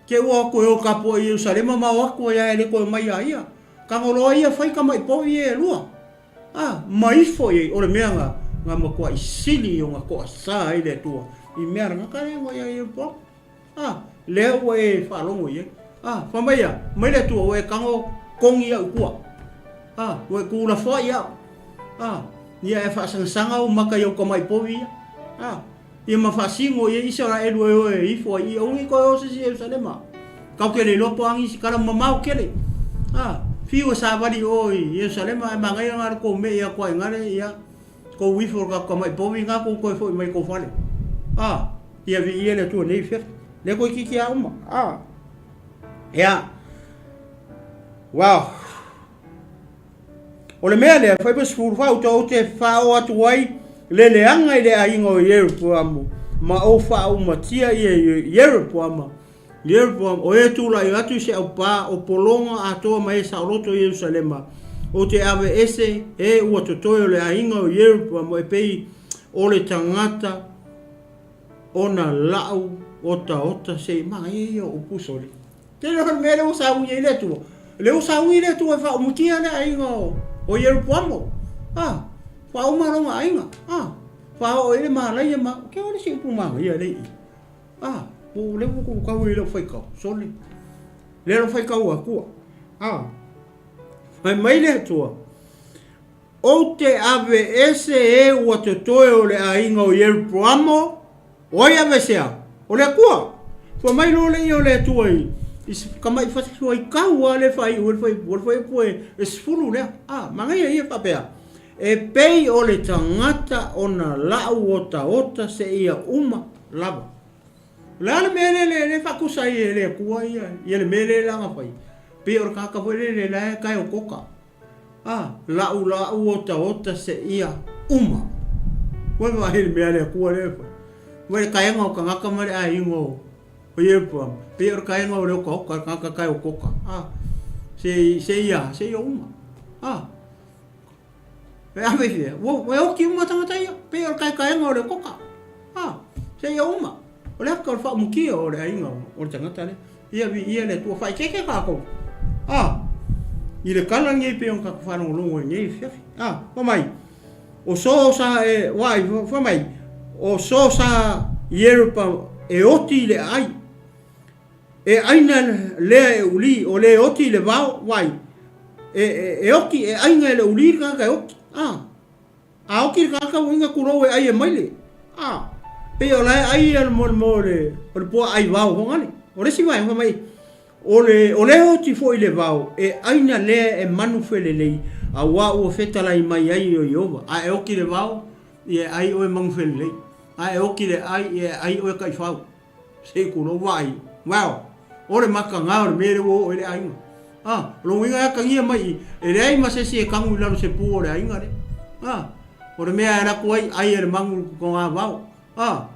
Te ua toe o tapuai i Ierusalema ma o atu ai lava e le toe omai ia ia. Tago loa ia fai tamai povi ia e lua. A, ma ifo i ai, o le mea na, na matuai sili ona toasa ai le Atua i mea lagata lea na ia Ieropoama. A, lea ua e faalogo i ai. A, fai mai a, mai le Atua, ua e tago togi au i tua. A, ua e tuulafoai au. A, ia e faasagasagaou maka i ou tamai povi ia. A, ia ma faasino i ai Isaraelu e o e ifo ai i aua ne i toe o se isi i Ierusalema. Kau te le iloa po o a nisi tala mamao tele. A, fiu e savali i o i Ierusalema ae manaia na le tou me'i atu ai gale, ia, tou ifo i le tatou tamai povi na tou toe foi mai i tou fale. A, ia viia le Atua nei fefe. Lea toeitiiti a uma. A, ia, wow. O le mea lea, fai ma 14, ou te faaoo atu ai le leaga i le aiga o Ieropoamo, ma ou faaumatia ia Ieropoama, Ieropoama, o e tulai atu i se aupā o pologa atoa ma e saoloto i Ierusalema, ou te aveese e ua totoe o le aiga o Ieropoamo e pei o le tagata ona lau otaota se i manaia ia o upu sole. Tele o le mea lea ua sauni ai le Atua. Lea ua sauni le Atua e faaumutia le aiga o Ieropoamo. A, faauma lona aiga. A, faaoo ai le malaia ma, ke ole se upu manaia lea i i. A, ua lea ua kou tau i lau faitau, sole. Lea lau faitau atua. A, fai mai le Atua, Ou te aveese e ua totoe o le aiga o Ieropoamo, o ai aveesea? O le Atua. Fua mai loa le ia o le Atua i, i se tama'i fasifuaitau lava lea e faaiu ai le fuaiupu, o le fuaiupu e 10 lea. A, manaia ia faapea, E pei o le tagata ona la'u otaota seia uma lava. O le a le mea lea lea e faatusa ai e le Atua ia, ia le mea lea la na fai? Pei o le tagata foi lele la e tae otaota. A, la'u la'u otaota seia uma. Ua vaai i le mea a le Atua lea e fai. Ua le kaega o tagata ma le aiga o Ieropoama, pei o le kaega o le otaota, le tagata tae otaota. A, se, seia, seia uma. A, e ave i fea? Ua, ua oti uma tagata ia, pei o le kaekaega o le otaota. A, seia uma. O le aka o le faaumutia o le aiga o le tagata lea. Ia viia le Atua, faaeteete tatou. A, i le tala lenei pei ona tatou faalogologo ai nei afiafi. A, fai mai, o so sa e, vaai, fai mai, o so sa Ieropa e oti i le aai. E aina lea e uli, o le oti i le vao, vaai, e, e, e oti, e aina e le uli le tagata e oti. A, A oki le tagata ua inga tulou e ai e maile. A, pei o la e ai ia le mo mo le o le puaa ai vao hongale. O le isi vaega fai mai, o le o le oti foi le vao e aina lea e manu felelei auā ua fetalai mai ai o Ieova. A e oki le vao, ia e ai oe manu felelei. A e oki le ai, ia e ai oe taifau. Se i tulou vaai. Wow! O le makaga o le mea lea ua oo ai le aiga. Ah, o lona uiga e atagia mai i, e leai ma se isi e kagu i lalo se pu o le aiga lea. Ah, o le mea e alu atu ai, ai e le magu i togavao. Ah,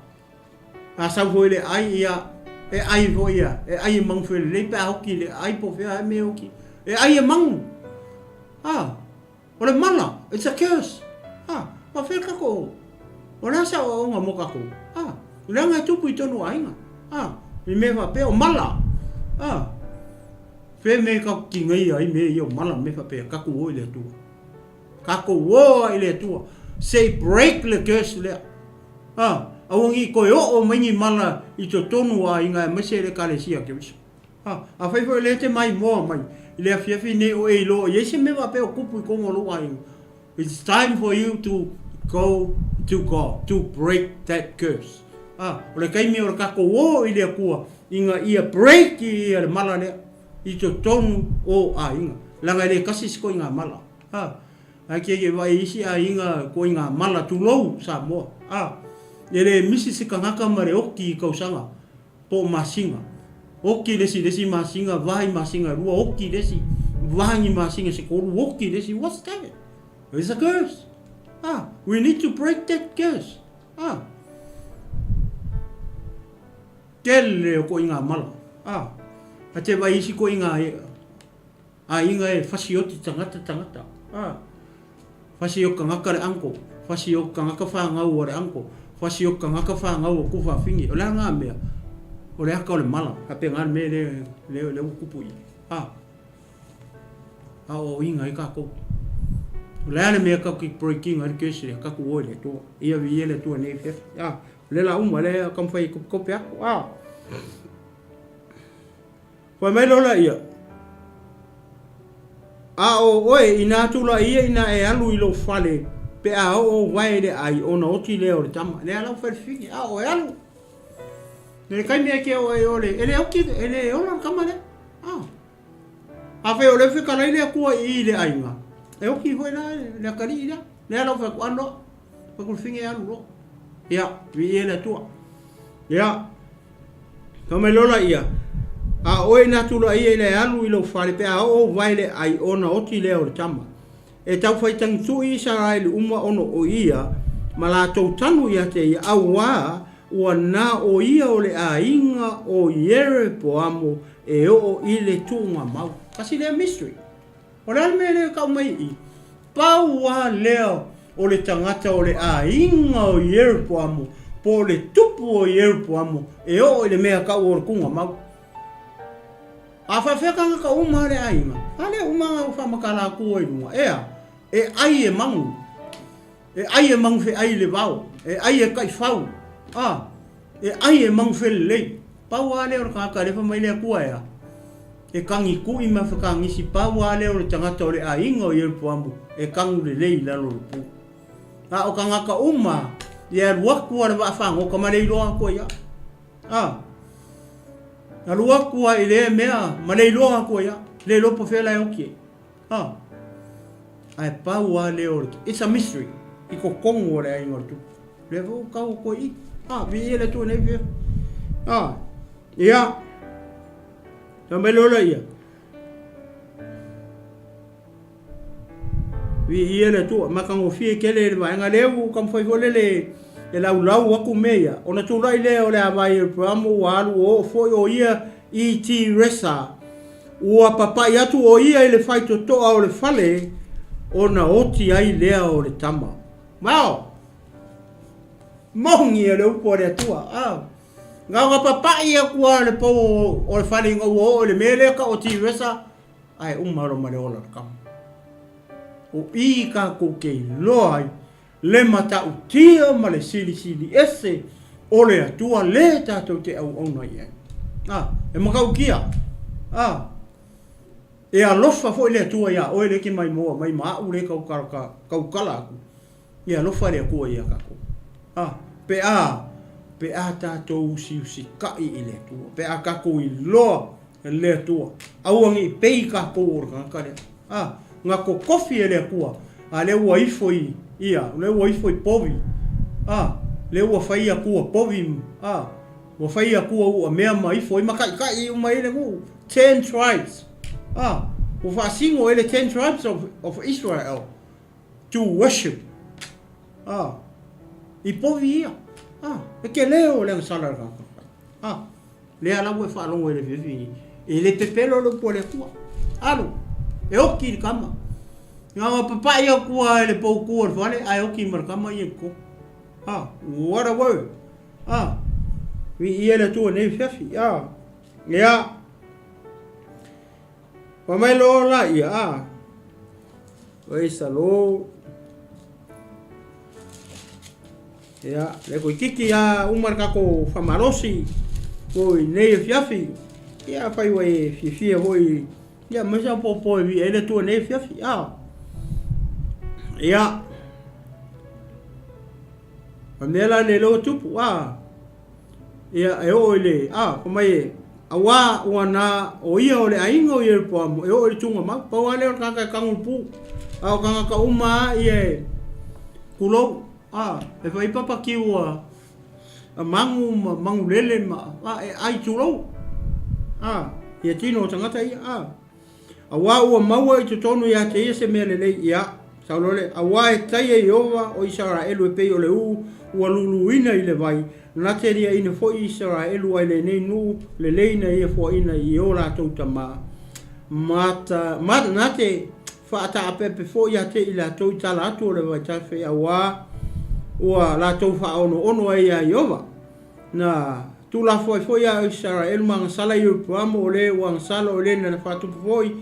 a sau foi le ai, ia, e ai foi ia, e ai e magu felelei pe a hoki i le ai po o fea e mea e hoki. E ai e magu. Ah, O le mala, it's a curse. Ha, ma fea kako. O le a se aoaoga mo kako? Ha, leaga e tupu i tonu aiga. Ha, i mea faapea, o mala. Ha, fe me ka tigaia ai mea ia o mala me faapea, kakou o i le Atua. Kakou o ai le Atua. Se i break le curse lea. Ha, aua ni koe oo mai ni mala i totonu o aiga aemaise le Ekalesia Keriso. A, afai foi o lea e te maimoa mai i le afiafi nei o e iloa i ai se mea faapea o kupu i tonu o lou aiga, it's time for you to go to God to break that curse. A, o le taimi o le tatou o i le Atua ina ia break ia le mala lea i totonu o aiga. Leaga e le tasi se koiga mala. A, ae ke ke vaai i isi aiga koiga mala, tulou Samoa. A, e le misi se tagata ma le oki i kausaga. Po o masina. Oki le isi le isi masina, vahi masina e lua, oki le isi, vahi ni masina se tolu, oki le isi, what's that? It's a curse. Ah, we need to break that curse. Ah. Tele o ko inga mala. Ah. A te vai isi ko inga a inga e fasi oti tangata tangata. Ah. Fasi o kangaka le anko. Fasi o kangaka whangau o le anko. Fasi o kangaka whangau o kufa fingi. O le anga mea. O le aka o le mala. A pe ngā me le, le, le ukupu i. Ah. A o inga i kākou. O le ale mea kau ki breaking ai le kesi le kaku oi le tua. Ia vi le tua nei fe. Ah, le la uma le kam fai kope aku. Ah. Fai mai lola ia. A o oe inā tula'i ia ina e alu i lou fale pe a oo ou vae i le ai ona oti lea o le tama. Lea la ua fai le fili, a o e alu. Le taimi e ke o e ole, e le oki, e le ola le tama lea. A. A fai o le fetalai le Atua i i le aiga, e oki foi la le atalii lea. Lea la ua fai atu, alu loa. Fai atu le fine e alu loa. Ia, viia le Atua. Ia. Fai mai loa laia, A o oe ina tulaia ia ina e alu i lou fale pe a oo ou vae le ai ona oti lea o le tama. E tau fai tagituʻi Isaraeli uma ona o ia ma latou tanu ia te ia, auā ua na o ia o le aiga o Ierepoamo e oo i le tuuga mau. Kasi lea mystery. O le a le mea lea e kau mai i i? Pau a lea o le tagata o le aiga o Ieropoamo po o le tupu o Ieropoamo e oo i le mea kau o le kuga mau. A faafefea tagata uma a le aiga? A lea uma ua faamatala atu ai i luga, ea, e ai e magu, e ai e magufeai i le vao, e ai e taifau, a, e ai e magufelelei. Pau lava lea o le tagata lea fai mai le Atua ea, e tagituʻi ma fekagisi, pau lava lea o le tagata o le aiga o Ieropoamo e tagu lelei i lalo o le pu. A o tagata uma e alu atu a le vaa fagota ma le iloa atu ai a. A, alu atu a i lea mea ma le iloa atu ai a, le iloa po o fea la e oti ai. A, ae pau lava lea o le, it's a mystery, i totonu o le aiga o le tupu. Lea foi ua tau atu ai i i. A, viia le Atua i nei mea. A, ia, fai mai loa lea, viia le Atua, matagofie tele le vaega lea ua taumafai foi lele e laulau atu mea ia, ona tulai lea o le ava i Aperamo ua alu ua oo foi o ia i Tiresa. Ua papai atu o ia i le faitotoa o le fale ona oti ai lea o le tama. Wow! Moni e le upu a le Atua. Ah. Na ona papai atu lava le pou o le fale ina ua oo i le mea lea tau o Tiresa, ae uma loa ma le ola le tama. O i tatou te iloa ai le matautia ma le silisili ese o le Atua le tatou te auauna i ai. Ah, e matautia. Ah, e alofa foi le Atua iā oe le e te maimoa mai ma aʻu le tautala, tautala atu. E alofa le Atua iā tatou. Ah, pe a, pe a tatou usiusitaʻi i le Atua, pe a tatou iloa le Atua, aua ne i pei tatou o le tagata lea. A, na totofi e le Atua, a lea ua ifo i, ia, lea ua ifo i povi, a, lea ua fai Atua povi, a, ua fai Atua ua mea ma ifo ai ma taʻitaʻi uma ai le nuu, ten tribes, a, ua faasino ai le ten tribes of, of Israel to worship, a, i povi ia, a, e tele o le agasala le tagata fai, a. Lea la ua e faalogo i le afiafi e le pepelo le upu a le Atua. Alu, e oki le tama. Na ona papai atu lava e le poutu o le fale, ae oki ma le tama ia i totonu. Ha, what a word. Ha, viia le Atua i lenei afiafi. Ha, ia. Fai mai loa laia, a. Praise the Lord. Ia, le koititi a uma le tatou faamalosi foi i nei afiafi. Ia, afai ua e fiafia foi, ia, aumai sau pōpō e viia ai le Atua i nei afiafi. A. Ia. O le mea la lea ua tupu, a. Ia, e oo i le, a, fai mai e, auā ua na o ia o le aiga o Ieropoamo e oo i le tuga mau. Pau lava lea o le tagata e tago i le pu. A o tagata uma lava ia e tulou, a, e fai papa kiu a, a magu ma magulele ma, a, e ai tulou. A, ia tino o tagata ia, a. Auā ua maua i totonu ia te ia se mea lelei, ia, Sau loa lea, Auā e taia Ieova o Isaraelu e pei o le ū ua luluina i le vai, na te liaʻina foi Isaraelu ai lenei nuu lelei na ia foaʻina i o latou tamā. Ma, ma, na te faataapeape foi ia te i latou i tala atu o le vaitafe, auā ua latou faaonoono ai iā Ieova. Na tuulafo ai foi ia Isaraelu ma agasala i Ieropoamo, o le ua agasala o le na faatupu foi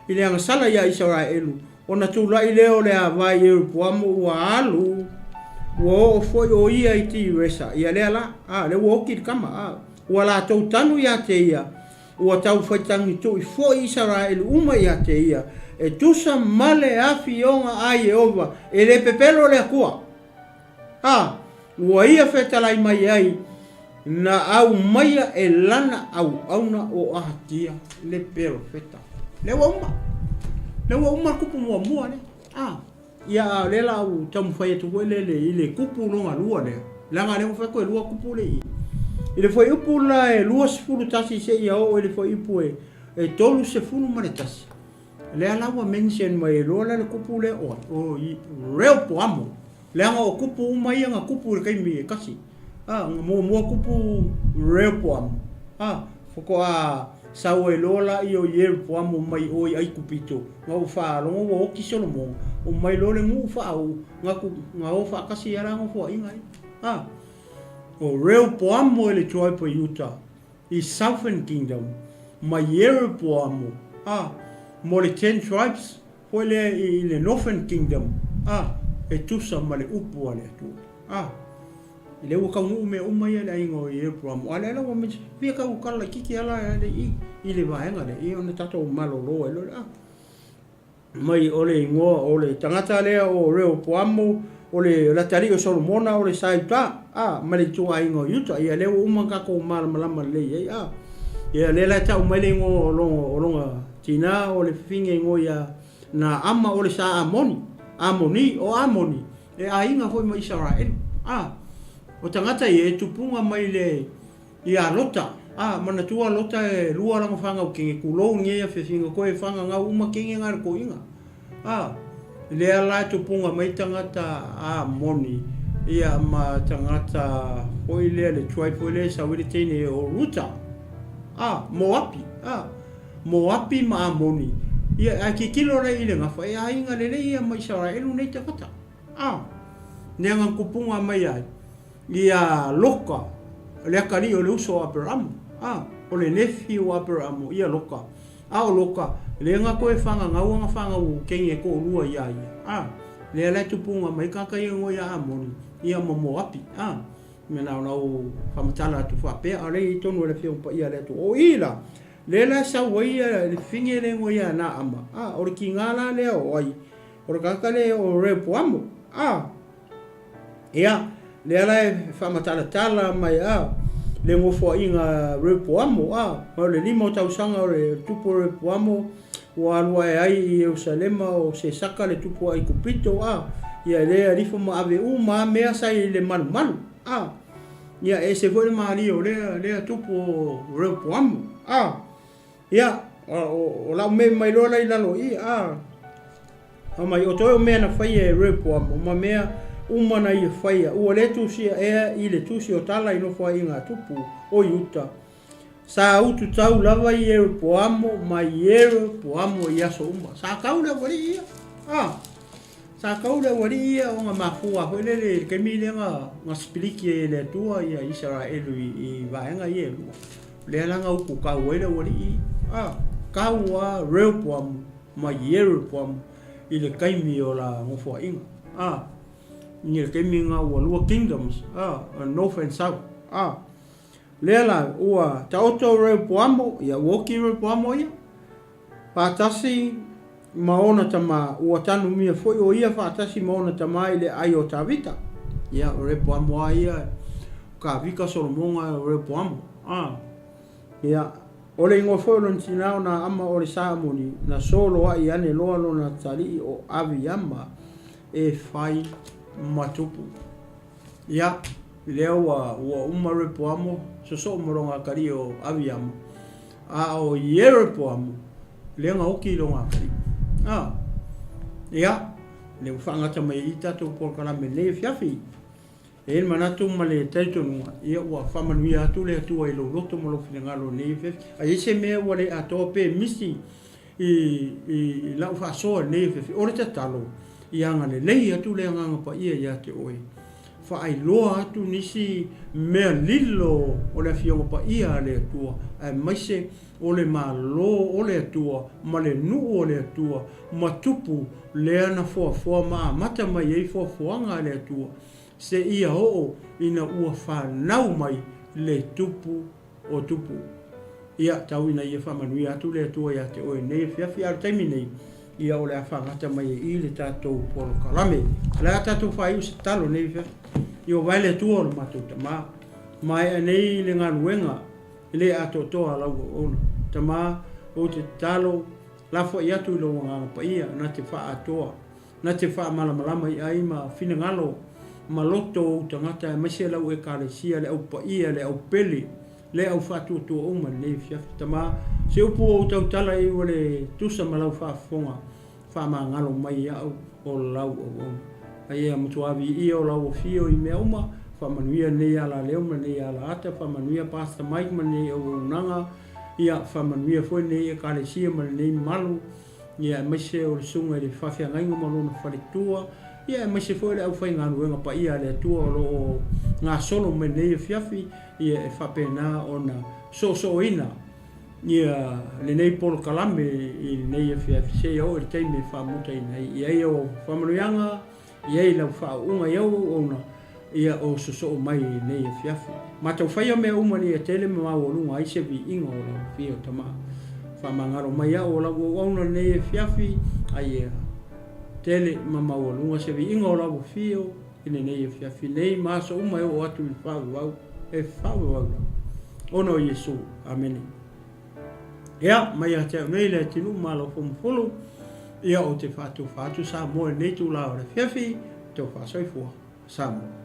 i le agasala iā Isaraelu, Ona tulai lea o le ava i Ieropoamo ua alu, ua oo foi o ia i Tiresa, ia lea la, a, lea ua oti le tama, a, ua latou tanu ia te ia, ua tau faitagitui foi Isaraelu uma ia te ia, e tusa ma le afioga a Ieova, e le pepelo le Atua. A, ua ia fetalai mai ai, na aumaia e lana auauna o Ahatia le perofeta. Lea ua uma. Lea ua uma le kupu muamua lea. A, ia a o lea la ua taumafai atu foi lele i le kupu lona lua lea. Leaga lea ua fai atu e lua kupu le i. I le fuaiupu la e 21 seia oo i le fuaiupu e 31. Lea la ua mention mai ai loa la le kupu lea o ai? O Reopoamo. Leaga o kupu uma ia na kupu i le taimi e tasi. A, na muamua kupu Reopoamo. A, faatoa sau ai loa la ia o Ieropoamo mai o i Aikupito, na ua faalogo ua oti Solomona, omai loa le nuu faauu, na tu, na o faatasi ai la nofoaiga ia. A, o Reopoamo e le tribe o Iuta. I Southern Kingdom ma Ieropoamo a mo le Ten Tribes foi lea i le Northern Kingdom a e tusa ma le upu a le Atua a i lea ua taunuu mea uma ia le aiga o Ieropoamo a lea la ua mention fia tau tala laititi a la le i i le vaega lea ia ona tatou malolo ai loa lea a. Mai o le igoa o le tagata lea o Reopoamo, o le atalii o Solomona, o le sa Iuta, a, ma le ituaiga o Iuta. Ia, lea ua uma ona tatou malamalama lelei ai, a. Ia, lea la e tau mai le igoa o lona, o lona tina, o le fafine igoa ia Naama, o le sa Amoni, Amoni, o Amoni, e aiga foi ma Isaraelu, a. O tagata ia e tupuga mai le. Ia Lota, a, manatua Lota e lua lana fanau kenge, kulou nei afiafiga koe e fagagau uma kenge nga le toiga. A, lea la e tupunga mai tagata a moni, ia ma tagata foi lea le tribe foi lea e sau ai le teine o Ruta, a, Moapi, a, Moapi ma Amoni, ia ae tilotilo lea i le gafa, e aiga lelei ia ma Isaraelu nei tagata. A, nea nga kupunga mai ai, ia Loka, le akalii o le uso o Aperamo, a, o le nephew o Aperamo, ia Loka, a o Loka, lea nga koe fagagau anga fagau kenge e toalua ia ia, a, lea la e tupunga mai tagata ia ngoe ia Amoni, ia ma Moapi, a, mea na ona ou faamatala atu faapea, a o lea i tonu o le Afioga Paia a le Atua. O i la, lea la e sau ai ia le fafine lea ngoe ia Naama, a, o le tiga la lea o ai, O le tagata lea o Reopoamo, a, ia, lea la e faamatalatala mai, a, le nofoaiga Reopoamo, a, ma o le lima o tausaga o le tupu o Reopoamo, ua alu ae ai i Ierusalema o Sesaka le tupu o Aikupito, a, ia lea alifo ma ave uma a mea sa i le malumalu, a, ia e ese foi le malie o lea, lea tupu o Reopoamo, a. Ia, o lau mea mai loa la i lalo i, a, a mai, o toe o mea na faia e Rehoboamo, ma mea uma na ia faia, ua le tusia ea i le tusi o tala i nofoaiga tupu o Iuta. Sa utu tau lava i Ieropoamo ma Ieropoamo i aso uma. Sa tau le aualii ia. A, sa tau le aualii ia o nga mafua foi lele i le taimi lea na, na sipiliki ai e le Atua ia Isaraelu i, i vaega ia e lua. Lea la na utu kau ai le aualii, a, kau a Rehoboamu ma Ieroboamu i le taimi o la nofoaiga, a, i le taimi na ua lua kingdoms, a, north and south, a. Lea la ua taoto Rehoboamu, ia ua oki Rehoboamu ia, faatasi ma ona tama, ua tanumia foi o ia faatasi ma ona tama i le ai o Tavita. Ia, o Rehoboamo a ia, o Kavika Solomona o Rehoboamo. A, ia, o le igoa foi o lona tina o Naama o le Saamoni, na soloai ane loa lona atalii o Aviama e fai ma tupu. Ia, lea ua, ua uma Rehoboamo, sosoo ma lona atalii o Aviama, a o Ieroboamo, lea na oti i lona atalii. A, ia, Lea ua faagata mai ai i tatou polokalame i lenei afiafi. E i ai le manatu ma le talitonuga, ia ua faamanuia atu le Atua i lou loto ma lou finagalo i lenei afiafi. A i ai se mea ua le atoa pe misi i, i, i lau faasoa i lenei afiafi, o le tatalo, ia agalelei atu le Agaga Paia ia te oe, faailoa atu nisi mea lilo o le Afioga Paia a le Atua, aemaise o le Malo o le Atua ma le nuu o le Atua ma tupu lea na foafoa ma amata mai ai foafoaga a le Atua seia oo ina ua fanau mai le tupu o tupu. Ia, tau ina ia faamanuia atu le Atua ia te oe i lenei afiafi, a o le taimi nei, ia o le a faagata mai ai i i le tatou polokalame. O le a tatou faaiu se tatalo i lenei afiafi. Ieova e le Atua o le matou Tama, maea nei le galuega e le atoatoa a lau auauna. Tama, ou te tatalo, lafoai atu i lou Agaga Paia na te faaatoa, na te faamalamalama i ai ma finagalo ma loto o ou tagata aemaise lau Ekalesia, le au paia, le au pele, le au faatuatua uma i lenei afiafi. Tama, se upu ua ou tautala i ai ua le tusa ma lau faafofoga, Faamagalo mai iaʻu o lau auauna. A ia matua viia o lau afio i mea uma, faamanuia lenei alaleo ma lenei alaata, faamanuia Pastor Mike ma lenei auaunaga, ia faamanuia foi lenei Ekalesia ma lenei malu, ia aemaise o le susuga i le faafeagaiga ma lona faletua, ia aemaise foi le aufaigaluega paia a le Atua o lo o gasolo mai lenei afiafi, ia e faapena ona soosooina Ia lenei polokalame i lenei afiafi seia oo i le taimi e faamutaina ai. I ai au faamanuiaga, i ai lau faauuga i au auauna, ia o sosoo mai i lenei afiafi. Matou faia mea uma ina ia tele ma maualuga ai se viiga o lau Afio Tama. Faamagalo mai au o lau auauna i lenei afiafi, a ia tele ma maualuga se viiga o lau Afio i lenei afiafi nei ma aso uma e oo atu i le faavavau e faavavau lava. Ona o Iesu. Amene. Ia, mai ia te au nei Leatinuu ma Lauofomafulu, ia ou te faatofa atu Samoa i lenei itula o le afiafi, tofa soifua Samoa.